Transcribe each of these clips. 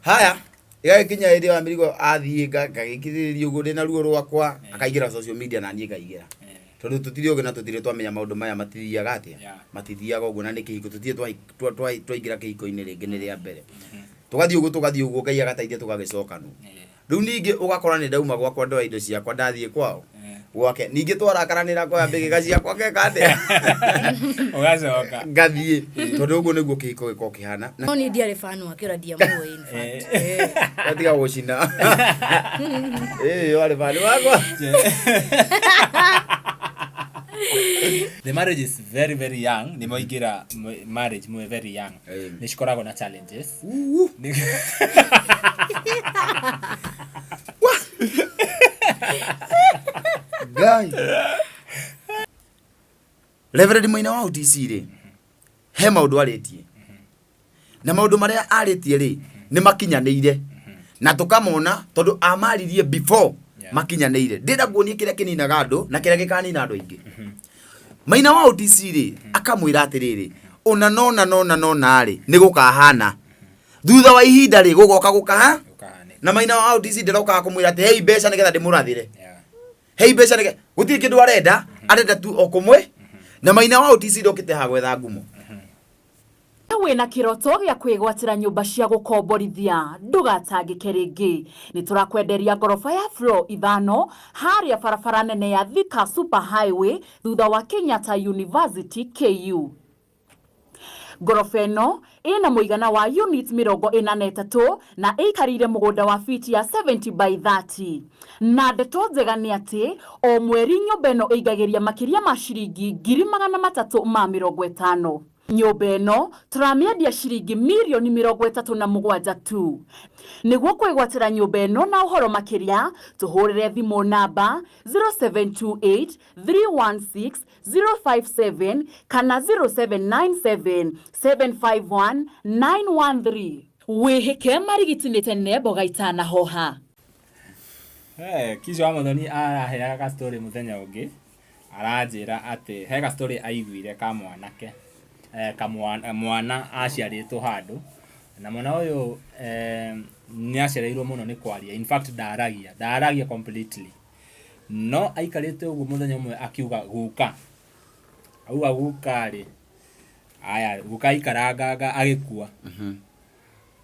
Haya, ĩgagĩkinya hĩndĩ wa mĩrigo athiĩ ngagĩkirĩrĩria ũguo ndĩna ruo rwakwa, akaingĩra social media na niĩ ngaingĩra. Tondũ tũtirĩ ũgĩ na tũtirĩ twamenya maũndũ maya matithiaga atĩa. Matithiaga ũguo na nĩ kĩhiko tũtirĩ twaingĩra kĩhiko-inĩ rĩngĩ nĩ rĩa mbere. Tũgathiĩ ũguo tũgathiĩ ũguo Ngai agateithia tũgagĩcokanwo. Rĩu ningĩ ũgakora nĩ ndauma gwakwa ndoya indo ciakwa ndathiĩ kwao gwake ningĩ twarakaranĩra ngoya mbĩgĩga ciakwa ngeka atĩa? Ũgacoka. Ngathiĩ tondũ ũguo nĩguo kĩhiko gĩkoragwo kĩhana. No niĩ ndiarĩ fan wake ona ndiamũĩ in fact. Eh. Gatiga gũcina. Ĩĩ warĩ fan wakwa. The marriage is very very young. Nĩ mwaingĩra marriage mwĩ very young. Nĩ cikoragwo na challenges. Ngai. Reverend Maina wa OTC rĩ, he maũndũ arĩtie. Na maũndũ marĩa arĩtie rĩ, nĩ makinyanĩire. Na tũkamona tondũ amaririe before makinyanĩire. Ndĩrenda nguonie kĩrĩa kĩninaga andũ na kĩrĩa gĩkanina andũ aingĩ. Maina wa OTC rĩ, akamwĩra atĩrĩrĩ, ũna nona nona nona rĩ, nĩ gũkahana. Thutha wa ihinda rĩ, gũgoka gũkaha. Gũkahanĩka. Na Maina wa OTC ndarokaga kũmwĩra atĩ hei mbeca nĩgetha ndĩmũrathĩre. Hei mbeca nĩgetha, gũtirĩ kĩndũ arenda, arenda tu o kũmwĩ. Na Maina wa OTC ndokĩte haha gwetha ngumo. Wĩna kĩroto gĩa kwĩgwatĩra nyũmba cia gũkomborithia? Ndũgatangĩke rĩngĩ. Nĩ tũrakwenderia ngoroba ya floor ithano harĩa barabara nene ya Thika Super Highway thutha wa Kenyatta University KU. Ngoroba ĩno ĩna mũigana wa units 43 na ĩikarĩire mũgũnda wa feet ya 70 by 30. Na ndeto njega nĩ atĩ o mweri nyũmba ĩno ĩingagĩria makĩria ma ciringi 350,000. Nyũmba ĩno tũramĩendia ciringi mirioni 37 tu. Nĩguo kwĩgwatĩra nyũmba ĩno na ũhoro makĩria, tũhũrĩre thimũ namba 0728 316 057 kana 0797 751 913. Wĩhĩke marigiti nĩ tene mboga itanahoha. Hey, Kico wa Muthoni araheaga ka story mũthenya ũngĩ aranjĩra atĩ he ka story aiguire ka mwanake eh, kamwana mwana aciarĩtwo handũ na mwana ũyũ eh, nĩ acereirwo mũno nĩ kwaria, in fact ndaragia ndaragia completely, no aikarĩte ũguo mũthenya ũmwe akiuga guka, auga guka rĩ, aya guka aikaranganga agĩkua.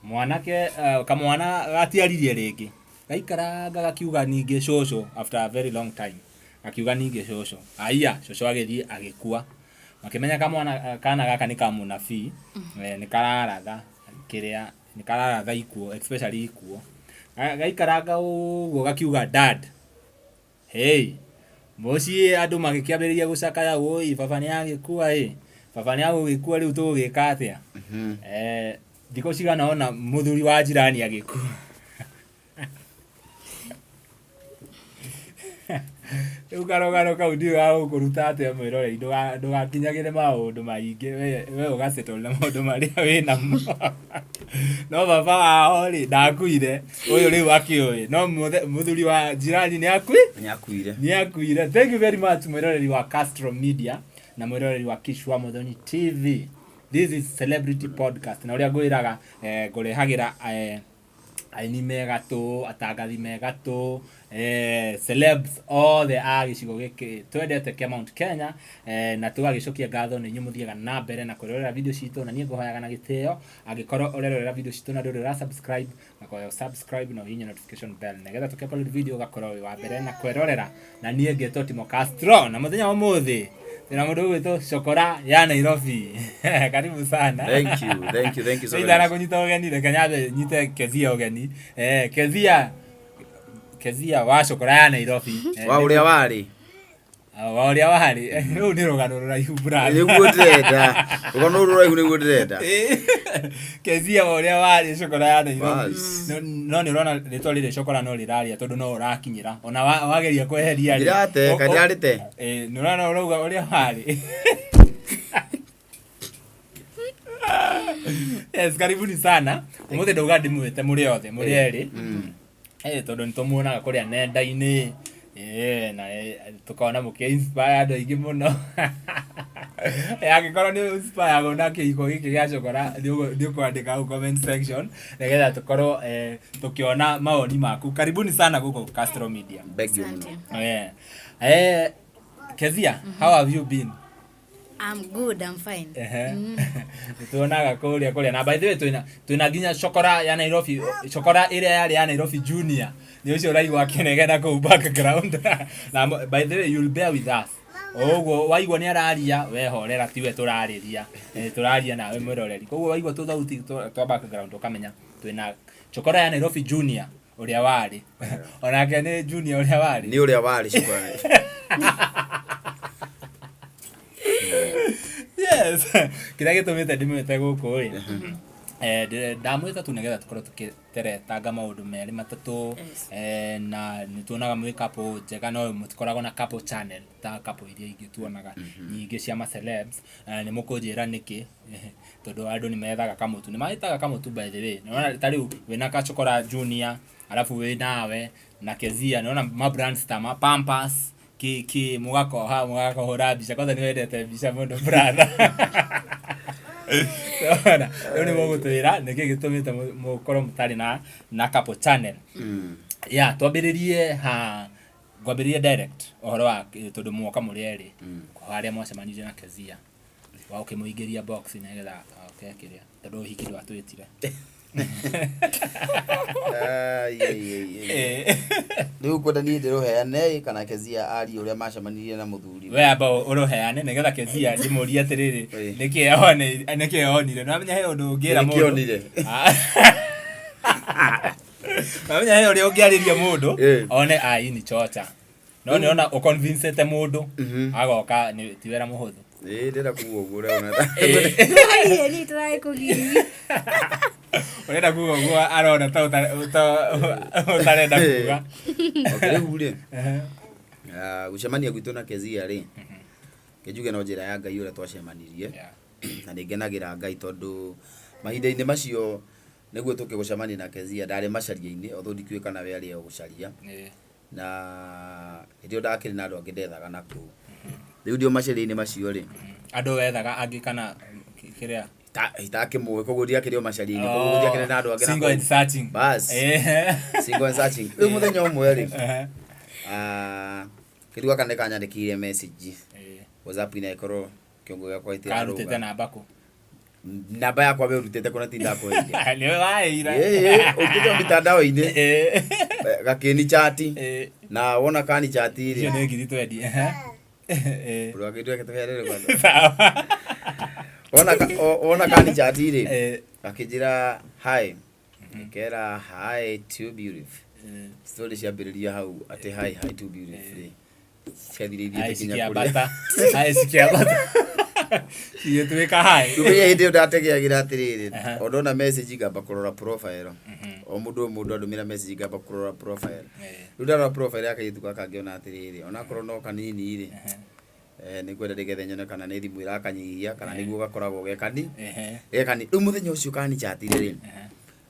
Mwanake kamwana gatiaririe rĩngĩ, gaikaranga gakiuga ningĩ cũcũ after a very long time, gakiuga ningĩ cũcũ, haiya cũcũ agĩthiĩ agĩkua. Makĩmenya kamwana kana gaka nĩ ka mũnabii, nĩ kararatha kĩrĩa, nĩ kararatha ikuũ especially ikuũ. Gaikaranga ũguo gakiuga dad. Hey, mũciĩ andũ magĩkĩambĩrĩria gũcakaya wũi baba nĩ agĩkua ĩ, baba nĩ agũgĩkua rĩu tũgũgĩka atĩa? Eh, thikũ cigana ũna mũthuri wa jirani agĩkua. Rĩu karũgano kau ndiũĩ gagũkũruta atĩa mwĩroreri ndũgakinyagĩre maũndũ maingĩ we we ũga settle na maũndũ marĩa wĩnamo. No baba wao rĩ ndakuire ũyũ rĩu akĩũĩ no mũthuri wa jirani nĩ akui Nĩ akuire. Nĩ akuire. Thank you very much mwĩroreri wa Castro Media na mwĩroreri wa Kishwa Muthoni TV. This is Celebrity Podcast na ũrĩa ngwĩraga eh, ngũrehagĩra eh, aini me gatũ, atangathi me gatũ, eh, celebs othe a gĩcigo gĩkĩ twendete kĩa Mount Kenya eh, na tũgagĩcokia ngatho nĩ inyuĩ mũthiaga na mbere na kwĩrorera video citũ na niĩ ngũhoyaga na gĩtĩo angĩkorwo ũrerorera video citũ na ndũrĩ ũra subscribe ngakoya subscribe na ũhihinye notification bell nĩgetha tũkĩ upload video ũgakorwo wĩ wa mbere na kwĩrorera na niĩ ngetwo Timo Castro na mũthenya wa ũmũthĩ twĩna mũndũ ũgwĩtwo Cokora ya Nairobi. Karibu sana. Thank you, thank you, thank you so very Ndana much. kũnyita ũgeni reke nyambe nyite Kezia ũgeni. Eh, Kezia Kezia wa Cokora ya Nairobi. Eh, Wa ũrĩa warĩ. Wa ũrĩa warĩ. Rũu nĩ rũgano rũraihu brother. Nĩguo ndĩrenda. Rũgano rũrũ rũraihu nĩguo ndĩrenda. Kezia wa ũrĩa warĩ Cokora ya Nairobi. Bas. No no nĩ ũrona rĩtwa rĩrĩ Cokora no rĩraria tondũ no ũrakinyĩra. Ona wageria kweheria rĩ. Ndirateka, ndirarĩte. Eh, nĩ ũrona ũrauga ũrĩa warĩ. Yes, karibuni sana. Ũmũthĩ ndauga ndĩmwĩte mũrĩ othe, mũrĩ erĩ. Eh, tondũ nĩ tũmuonaga kũrĩa nenda-inĩ. Eh, na eh, tũkona mũkĩ inspire andũ aingĩ mũno. Angĩkorwo nĩ inspire na kĩhiko gĩkĩ gĩa cokora, nĩ ũkwandĩka hau comment section nĩgetha tũkorwo tũkĩona mawoni maku. Karibuni sana gũkũ Castro Media. Thank you mũno. Kezia, how have you been? I'm good, I'm fine. Ehe. Nĩtuonaga kũrĩa kũrĩa, na by the way twĩna nginya cokora ya Nairobi, cokora ĩrĩa yarĩ ya Nairobi Junior, nĩ ũcio ũraigua akĩnegena kũu background. Na by the way, you'll bear with us ũguo waigua nĩ araria, wehorera, tiwe tũrarĩria. Tũraria nawe mwĩroreri, koguo waigua tũthauti twa background ũkamenya twĩna cokora ya Nairobi Junior ũrĩa warĩ, onake nĩ junior ũrĩa warĩ. Nĩ ũrĩa warĩ cukuru. Yes, kĩrĩa gĩtũmĩte ndĩmwĩte gũkũ rĩ, ndamwĩta tu nĩgetha tũkorwo tũkĩteretanga maũndũ merĩ matatũ. Na nĩ tuonaga mwĩ couple njega, no mũtikoragwo na couple channel ta couple iria ingĩ tuonaga nyingĩ cia ma celebs. Nĩ mũkũnjĩra nĩkĩ, tondũ andũ nĩ methaga kamũtu, nĩ magĩtaga kamũtu. By the way, nĩwona ta rĩu wĩna Kachokora Junior, alafu wĩ nawe na Kezia, nĩwona ma brands ta ma Pampers ki ki mũgakoha mũgakahũra mbica. Kwanza nĩ wendete mbica mũno, brother. Nĩwona? Rĩu nĩ mũgũtwĩra nĩkĩ gĩtũmĩte mũkorwo mũtarĩ na couple channel. Ya twambĩrĩrie ha, ngwambĩrĩrie direct ũhoro wa tondũ mwoka mũrĩ erĩ, harĩa mwacemanirie na Kezia, wa ũkĩmũingĩria box nĩgetha oke kĩrĩa, tondũ ũhiki ndwatwĩtire. Ai, ai, ai, ai. Rĩu kwenda niĩ ndĩrũheane kana Kezia arie ũrĩa macemanirie na mũthuri? We amba ũrũheane nĩgetha Kezia ndĩmũrie atĩrĩrĩ, nĩkĩ onire. Nĩwamenya he ũndũ ũngĩra Nĩkĩ mũndũ. onire? Ah. Wamenya he ũrĩa ũngĩarĩria mũndũ one ai ni chocha, no nĩona ũconvincete mũndũ agoka nĩ ti wĩra mũhũthũ. Ĩĩ, ndĩrenda kuga ũguo ũrĩa Tũrarie ni tũrarĩ kũgiria. Ũrenda kuga ũguo arona ta ũtarenda kuga. Okay, rĩu rĩ, gũcemania gwitũ na Kezia rĩ, kĩnjuge no njĩra ya Ngai ũrĩa twacemanirie. Na nĩ ngenagĩra Ngai tondũ mahinda-inĩ macio nĩguo tũke gũcemania na Kezia, ndarĩ macaria-inĩ, although ndikĩũĩ kana we arĩ o gũcaria. Na hĩndĩ ĩyo ndakĩrĩ na andũ angĩ ndethaga na kũu. Rĩu ndĩ o macaria-inĩ macio rĩ, Andũ wethaga angĩ kana kĩrĩa? Itakĩmũĩ, koguo ndiakĩrĩ o macaria-inĩ, koguo ndiakĩrĩ na andũ angĩ na Single kũu. and searching. Bas. Single and searching. Rĩu mũthenya ũmwe rĩ, kĩndũ gaka nĩ kanyandĩkĩire message WhatsApp-inĩ, agĩkorwo kĩongo gĩakwa Karutĩte gĩtirarũga. Namba kũ? Namba yakwa we ũrutĩte kũ na tindakũheire? Nĩwe waĩira. Ũrutĩte mitandao-inĩ. Gakĩni chati na wona kani chati Icio rĩ, nĩ ngiri twendi. Ũndũ wa kĩndũ tũheanĩre kwanza. Sawa. Wona kani chati rĩ, gakĩnjĩra hi, ngĩkera hi too beautiful. Story ciambĩrĩria hau atĩ hi hi too beautiful rĩ, ciathire Hai ithiĩte nginya kũrĩa. cikiambata, hai cikiambata, cigĩtuĩka hai. Rĩu hĩndĩ ĩyo ndategeagĩra atĩrĩrĩ, o ndona message ngamba kũrora profile. O mũndũ o mũndũ andũmĩra message ngamba kũrora profile. Rĩu ndarora profile ya kairĩtu gaka ngĩona atĩrĩrĩ, onakorwo no kanini rĩ, nĩ ngwenda nĩgetha nyone kana nĩ thimũ ĩrakanyihia kana nĩguo gakoragwo gekani gekani. Rĩu mũthenya ũcio kanichatire rĩ,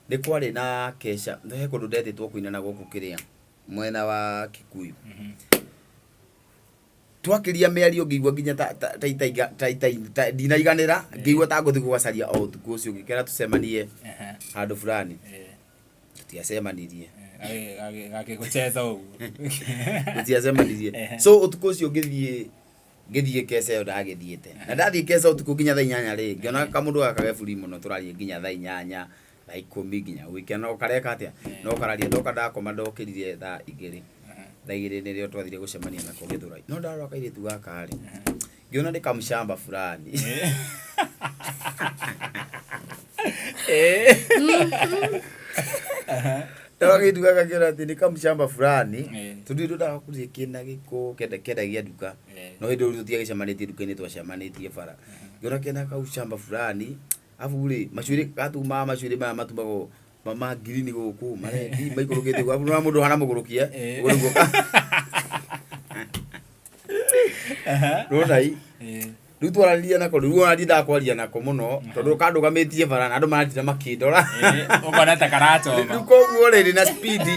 nĩ kwarĩ na kesha, he kũndũ ndetĩtwo kũina na gũkũ kĩrĩa mwena wa Kikuyu. Twakĩria mĩario ngĩigua nginya ta ndinaiganĩra, ngĩigua ta ngũthiĩ gũgacaria o ũtukũ ũcio, ngĩkera tũcemanie handũ fulani. Tũtiacemanirie. Gagĩgũcheza ũguo. Tũtiacemanirie. So ũtukũ ũcio ngĩthiĩ keca ĩyo ndagĩthiĩte, na ndathiĩ keca ũtukũ nginya thaa 8 rĩ, ngĩona kamũndũ gaka geburi mũno, tũraria nginya thaa 8, thaa 10, nginya gũgĩkĩa, no kareka atĩa, no kararia. Ndoka ndakoma, ndokĩrire thaa 2. Thaa 2 nĩrĩo twathire gũcemania nako Gĩthũrai. No ndarora kairĩtu gaka rĩ, ngĩona nĩ kamshamba fulani. Ndarora kairĩtu gaka ngĩona atĩ nĩ kamshamba fulani, tondũ hĩndĩ ĩyo ndagakorire kĩna gĩko kendagia nduka. No hĩndĩ ĩyo tũtiagĩcemanĩtie nduka-inĩ, twacemanĩtie bara. Ngĩona kena kaushamba fulani, abu rĩ, macuĩrĩ gatumaga macuĩrĩ maya matumagwo ma ngirini gũkũ marendi maikũrũkĩte ũguo, arabu nĩwona mũndũ ũhana mũgũrũkie ũguo nĩguo nĩwona i. Rĩu twaranĩria nako, rĩu ona ndiendaga kwaria nako mũno tondũ kandũgamĩtie bara na andũ maratinda makĩndora. Ũkona ta karachoma. Rĩu koguo rĩ, ndĩna speed,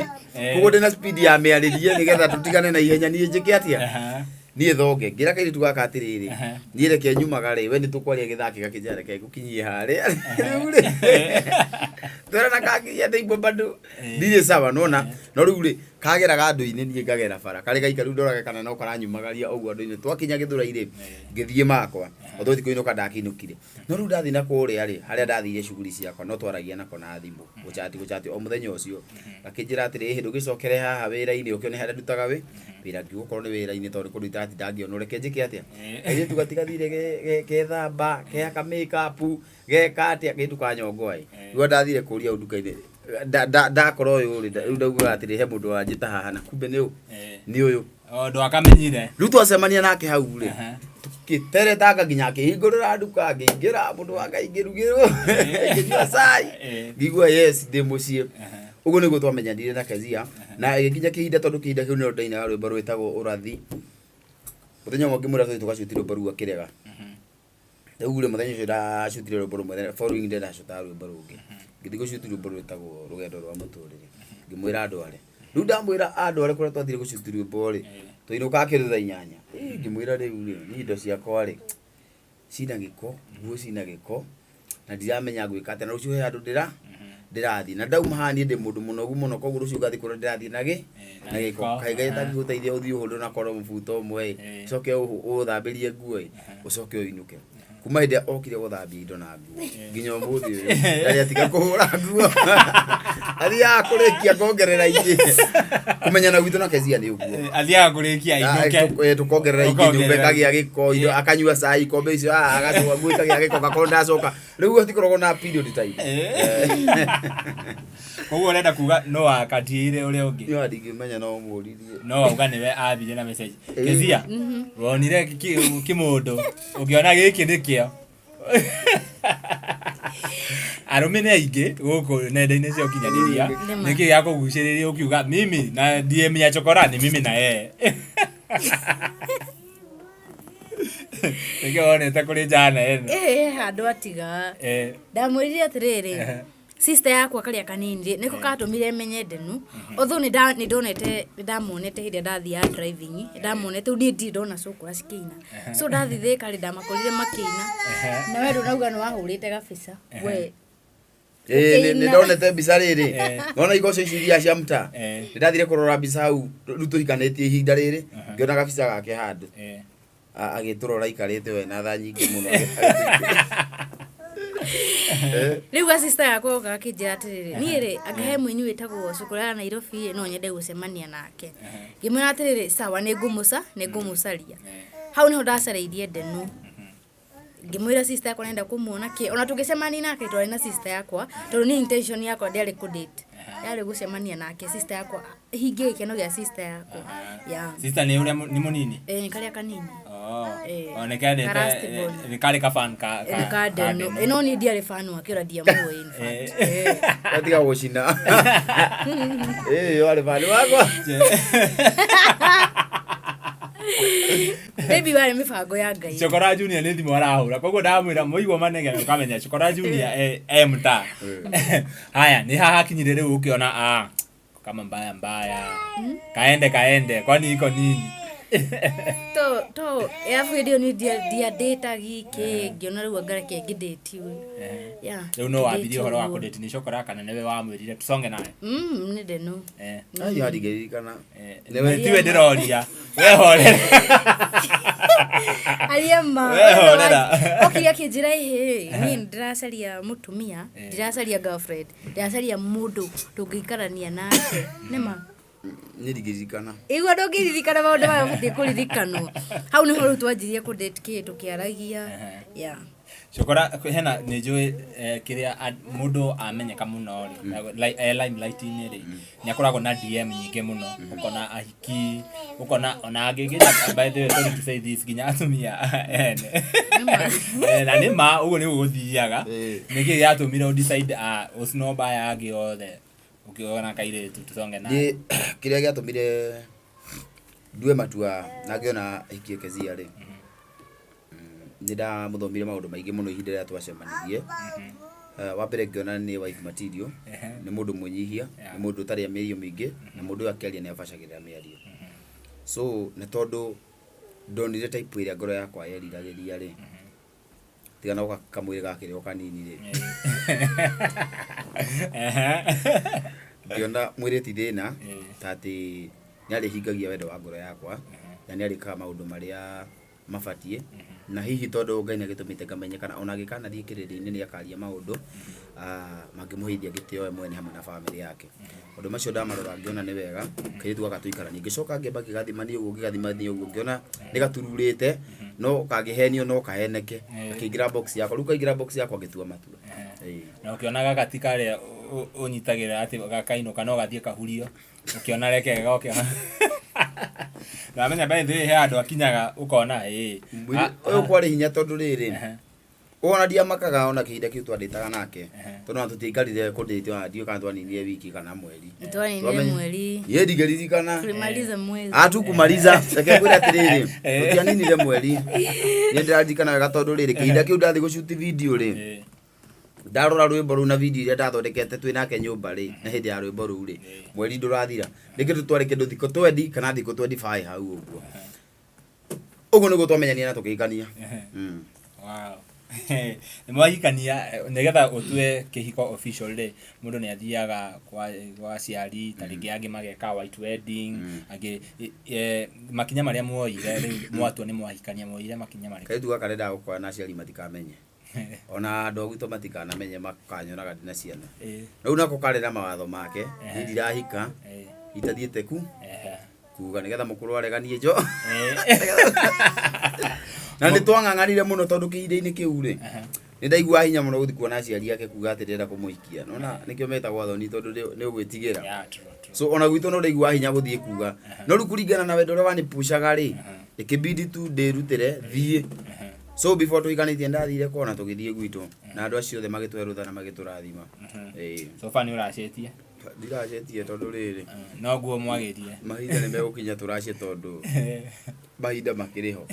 koguo ndĩna speed ya mĩarĩrie nĩgetha tũtigane na ihenya, niĩ njĩke atĩa. Niĩ thonge ngĩra kairĩtu gaka atĩrĩrĩ, niĩ reke nyumaga rĩ, we nĩ tũkwaria gĩthaa gĩgakĩnjĩra reke ngũkinyie harĩa. Rĩu rĩ, twerana kanginyia ndĩigua bado ndirĩ sawa nona. No rĩu rĩ, kageraga andũ-inĩ, niĩ ngagera bara karĩ gaika. Rĩu ndorage kana no karanyumagaria ũguo andũ-inĩ. Twakinya Gĩthũrai rĩ, ngĩthiĩ makwa although ti kũinũka ndakĩinũkire. No rĩu ndathiĩ na kũrĩa rĩ, harĩa ndathire cuguri ciakwa, no twaragia nako na thimũ, gũchati gũchati. O mũthenya ũcio gakĩnjĩra atĩrĩ, ĩhĩ, ndũgĩcokere haha wĩra-inĩ, ũkĩone harĩa ndutaga wĩra. Ngiuga okorwo nĩ wĩra-inĩ, tondũ nĩ kũndũ itaratinda ngĩonwo, reke njĩke atĩa. Kairĩtu gatigathire kethamba, kehaka makeup, geka atĩa, kairĩtu ka nyongo ĩ. Rĩu ndathire kũria hau nduka-inĩ, ndakora ũyũ rĩ, rĩu ndaugaga atĩrĩ, he mũndũ wanjĩta haha na kumbe nĩ ũ, nĩ ũyũ. O ndwakamenyire. Rĩu twacemania nake hau rĩ, tũgĩteretanga nginya akĩhingũrĩra nduka, ngĩingĩra, mũndũ wa Ngai, ngĩrugĩrwo, ngĩnyua cai, ngĩigua yes, ndĩ mũciĩ. Ũguo nĩguo twamenyanire na Kezia, na ĩgĩkinya kĩhinda, tondũ kĩhinda kĩu nĩrĩo ndainaga rwĩmbo rwĩtagwo Ũrathi. Mũthenya ũmwe ngĩmwĩra tũthiĩ tũgacuti rwĩmbo rũu, akĩrega. Rĩu rĩ, mũthenya ũcio ndacutire rwĩmbo rũmwe, following day ndacutaga rwĩmbo rũngĩ. Ngĩthiĩ gũcuti rwĩmbo rwĩtagwo Rũgendo rwa Mũtũrĩre, ngĩmwĩra andware. Rĩu ndamwĩra andware kũrĩa twathire gũcuti rwĩmbo rĩ, twainũkaga kĩndũ thaa 8. Ĩ, ngĩmwĩra rĩu rĩ, niĩ indo ciakwa rĩ, cina gĩko, nguo cina gĩko, na ndiramenya ngwĩka atĩa, na rũciũ he handũ ndĩrathiĩ, na ndauma haha niĩ ndĩ mũndũ mũnogu mũno, koguo rũciũ ngathiĩ kũrĩa ndĩrathiĩ na gĩ na gĩko. Kaĩ Ngai atangĩgũteithia ũthiĩ ũhũrĩrwo na korwo mũbuto ũmwe ĩ, ũcoke ũthambĩrie nguo ĩ, ũcoke ũinũke. Kuma hĩndĩ ĩrĩa okire gũthambia indo na nguo nginya ũmũthĩ ũyũ ndarĩ atiga kũhũra nguo, athiaga kũrĩkia ngongerera ingĩ. Kũmenyana gwitũ na Kezia nĩ ũguo. Athiaga kũrĩkia ainũke. Tũkongerera ingĩ, nyũmba Ũkongerera. ĩkagĩa gĩko, indo, akanyua cai, ikombe icio, agacoka nguo ikagĩa gĩko, gakorwo ndacoka. Rĩu gũtikoragwo na period time. Koguo ũrenda kuga no akatiĩire ũrĩa ũngĩ? Niĩ ndingĩmenya, no mũririe. No auga nĩwe athire na message. Kezia, wonire kĩmũndũ ũkĩona gĩkĩ nĩkĩo? Arũme nĩ aingĩ gũkũ nenda-inĩ cia ũkinyanĩria. Nĩma. Nĩkĩ gĩa kũgucĩrĩria ũkiuga mimi na DM ya chokora ni mimi na yeye? Nĩkĩ wonete kũrĩ njana ĩno? Ĩhĩ, handũ atiga. Ndamwĩrire atĩrĩrĩ, sister yakwa karĩa kanini rĩ, nĩko katũmire menye Ndenu. Although nĩ ndonete, nĩ ndamuonete hĩndĩ ĩrĩa ndathiaga driving, nĩ ndamuonete. Rĩu niĩ ndirĩ ndona cũkũra cikĩina, so ndathiĩ Thĩka rĩ, ndamakorire makĩina. Na we ndũnauga nĩ wahũrĩte gabica we? Ĩĩ, nĩ Ũkĩina. ndonete mbica rĩrĩ, nona igoco ici iria cia mtaa. Nĩ ndathire kũrora mbica hau. Rĩu tũhikanĩtie ihinda rĩrĩ, ngĩona gabica gake handũ agĩtũrora aikarĩte we na tha nyingĩ mũno. Rĩu ga sister yakwa goka gakĩnjĩra atĩrĩrĩ, niĩ rĩ, anga he mũini wĩtagwo Cũkũra ya Nairobi rĩ, no nyende gũcemania nake. Ngĩmwĩra atĩrĩrĩ, sawa, nĩ ngũmũcaria. Hau nĩho ndacarĩirie Ndenu. Ngĩmwĩra sister yakwa nenda kũmuona kĩ, ona tũgĩcemania nake twarĩ na sister yakwa, tondũ niĩ intention yakwa ndĩarĩ kũ date, yarĩ gũcemania nake, sister yakwa hingie gĩkeno gĩa sister yakwa, yeah. Sister nĩ ũrĩa nĩ mũnini? Ĩĩ, nĩ karĩa kanini. Oh. Eh, O nĩ kendete. ka last born. Nĩ karĩ ka fan ka Nĩ ka Ndenu. Ndenu. Ĩno niĩ ndiarĩ fan wake, ona ndiamũĩ in fact. Gatiga gũcina ĩĩ warĩ bani wakwa. Maybe warĩ mĩbango ya Ngai. Chokora Junior nĩ thimũ arahũra, koguo ndamwĩra mũigua manegene ũkamenya Chokora Junior e mtaa. Haya, nĩ haha hakinyire rĩu ũkĩona ah, kama mbaya mbaya, kaende kaende, kwani iko nini? To arabu hĩndĩ ĩyo niĩ ndiandĩtagi kĩ, ngĩona rĩu anga reke ngĩndĩti ũyũ. Yeah, Rĩu no wambirie ngĩdate ũhoro wa ũguo. kũdate nĩ Chokora kana nĩwe wamwĩrire tusonge naye? Nĩ Ndenu. Ai, ndingĩririkana. Nĩwe tiwe ndĩroria, wehorera. Aria ma. We horera. Okire akĩnjĩra, ĩhĩ, niĩ ndĩracaria mũtumia, ndiracaria girlfriend, ndĩracaria mũndũ tũngĩikarania nake. Nĩma. Niĩ ndingĩririkana. Igua ndũngĩririkana maũndũ maya ũbatiĩ kũririkanwo. Hau nĩho rĩu twanjirie kũ date kĩ, tũkĩaragia. Yeah. Cokora hena nĩ njũĩ kĩrĩa mũndũ amenyeka mũno rĩ, limelight-inĩ rĩ, nĩ akoragwo na DM nyingĩ mũno, ũkona ahiki, ũkona ona angĩ nginya, by the way, sorry to say this, nginya atumia ene. Na nĩ ma ũguo nĩguo gũthiaga. Nĩkĩ gĩatũmire ũ decide ũsnob aya angĩ othe ũkĩona kairĩtu tusonge naye? Niĩ kĩrĩa gĩatũmire ndue matua na ngĩona hikie Kezia rĩ, nĩ ndamũthomire maũndũ maingĩ mũno ihinda rĩrĩa twacemanirie. Wa mbere ngĩona nĩ wife material, nĩ mũndũ mwĩnyihia, nĩ mũndũ ũtarĩ mĩario mĩingĩ, na mũndũ ũyũ akĩaria nĩ abacagĩrĩra mĩario. So nĩ tondũ Ndonire type ĩrĩa ngoro yakwa yeriragĩria rĩ, tiga no kamwĩrĩ gakĩrĩ o kanini rĩ, ngĩona mwĩrĩ ti thĩna, ta atĩ nĩ arĩhingagia wendo wa ngoro yakwa na nĩ arĩkaga maũndũ marĩa mabatiĩ. Na hihi tondũ Ngai nĩ agĩtũmĩte ngamenyekana, ona angĩkanathiĩ kĩrĩndĩ-inĩ nĩ akaria maũndũ mangĩmũheithia gĩtĩo we mwene hamwe na bamĩrĩ yake. Maũndũ macio ndamarora ngĩona nĩ wega kairĩtu gaka tũikaranie. Ngĩcoka ngĩamba ngĩgathimania ũguo, ngĩgathimania ũguo, ngĩona nĩ gatururĩte, no kangĩhenio no kaheneke. Gakĩingĩra box yakwa, rĩu kaingĩra box yakwa ngĩtua matua. Ĩĩ. Na ũkĩona gaka ti karĩa ũnyitagĩrĩra atĩ gakainũka no gathiĩ kahurio, ũkĩona reke goke. Ndamenya by the way he handũ akinyaga ũkona ĩĩ. Ũyũ kwarĩ hinya tondũ rĩrĩ, ona ndiamakaga ona kĩhinda kĩu twandĩtaga nake, tondũ ona tũtiaikarire kũndĩte, ona ndiũĩ kana twaninire wiki kana mweri. Twaninire mweri. Niĩ ndingĩririkana. Tulimaliza mwezi. Hatukumaliza. Reke ngwĩre atĩrĩrĩ, tũtianinire mweri. Niĩ ndĩraririkana wega tondũ rĩrĩ, kĩhinda kĩu ndathiĩ gũcuti video rĩ, ndarora rwĩmbo rũu na video iria ndathondekete twĩ nake nyũmba rĩ, na hĩndĩ ya rwĩmbo rũu rĩ, mweri ndũrathira. Nĩ kĩndũ twarĩ kĩndũ thikũ twendi kana thikũ 25 hau ũguo. Ũguo nĩguo twamenyanire na tũkĩhikania. Wow. Nĩ mwahikania, nĩgetha ũtue kĩhiko official rĩ, mũndũ nĩ athiaga kwa aciari, ta rĩngĩ angĩ mageka white wedding, angĩ makinya marĩa muoire rĩu mwatua nĩ mwahikania, muoire makinya marĩkũ? Kairĩtu gaka ndendaga gũkora na aciari matikamenye. Ona andũ a gwitũ matikanamenye makanyonaga ndĩna ciana. Rĩu nako karĩ na mawatho make, niĩ ndirahika itathiĩte ku kuga nĩgetha mũkũrũ areganie njo. Na nĩ twang'ang'anire mũno tondũ kĩhinda-inĩ kĩu rĩ, nĩ ndaiguaga hinya mũno gũthiĩ kuona aciari ake kuga atĩ ndĩrenda kũmũhikia. Nĩwona nĩkĩo metagwo athoni tondũ nĩ ũgwĩtigĩra. Yeah, true, true. So ona gwitũ no ndaiguaga hinya gũthiĩ kuga. No rĩu kũringana na wendo ũrĩa wanĩpushaga rĩ, ĩkĩbidi tu ndĩrutĩre thiĩ. So before tũhikanĩtie ndathire kwao na tũgĩthiĩ gwitũ na andũ acio othe magĩtũhe rũtha na magĩtũrathima. Ĩĩ. So far nĩ ũracĩtie? Ndiracĩtie tondũ rĩrĩ, Noguo mwagĩrie. Mahinda nĩ megũkinya tũracie tondũ mahinda makĩrĩ ho.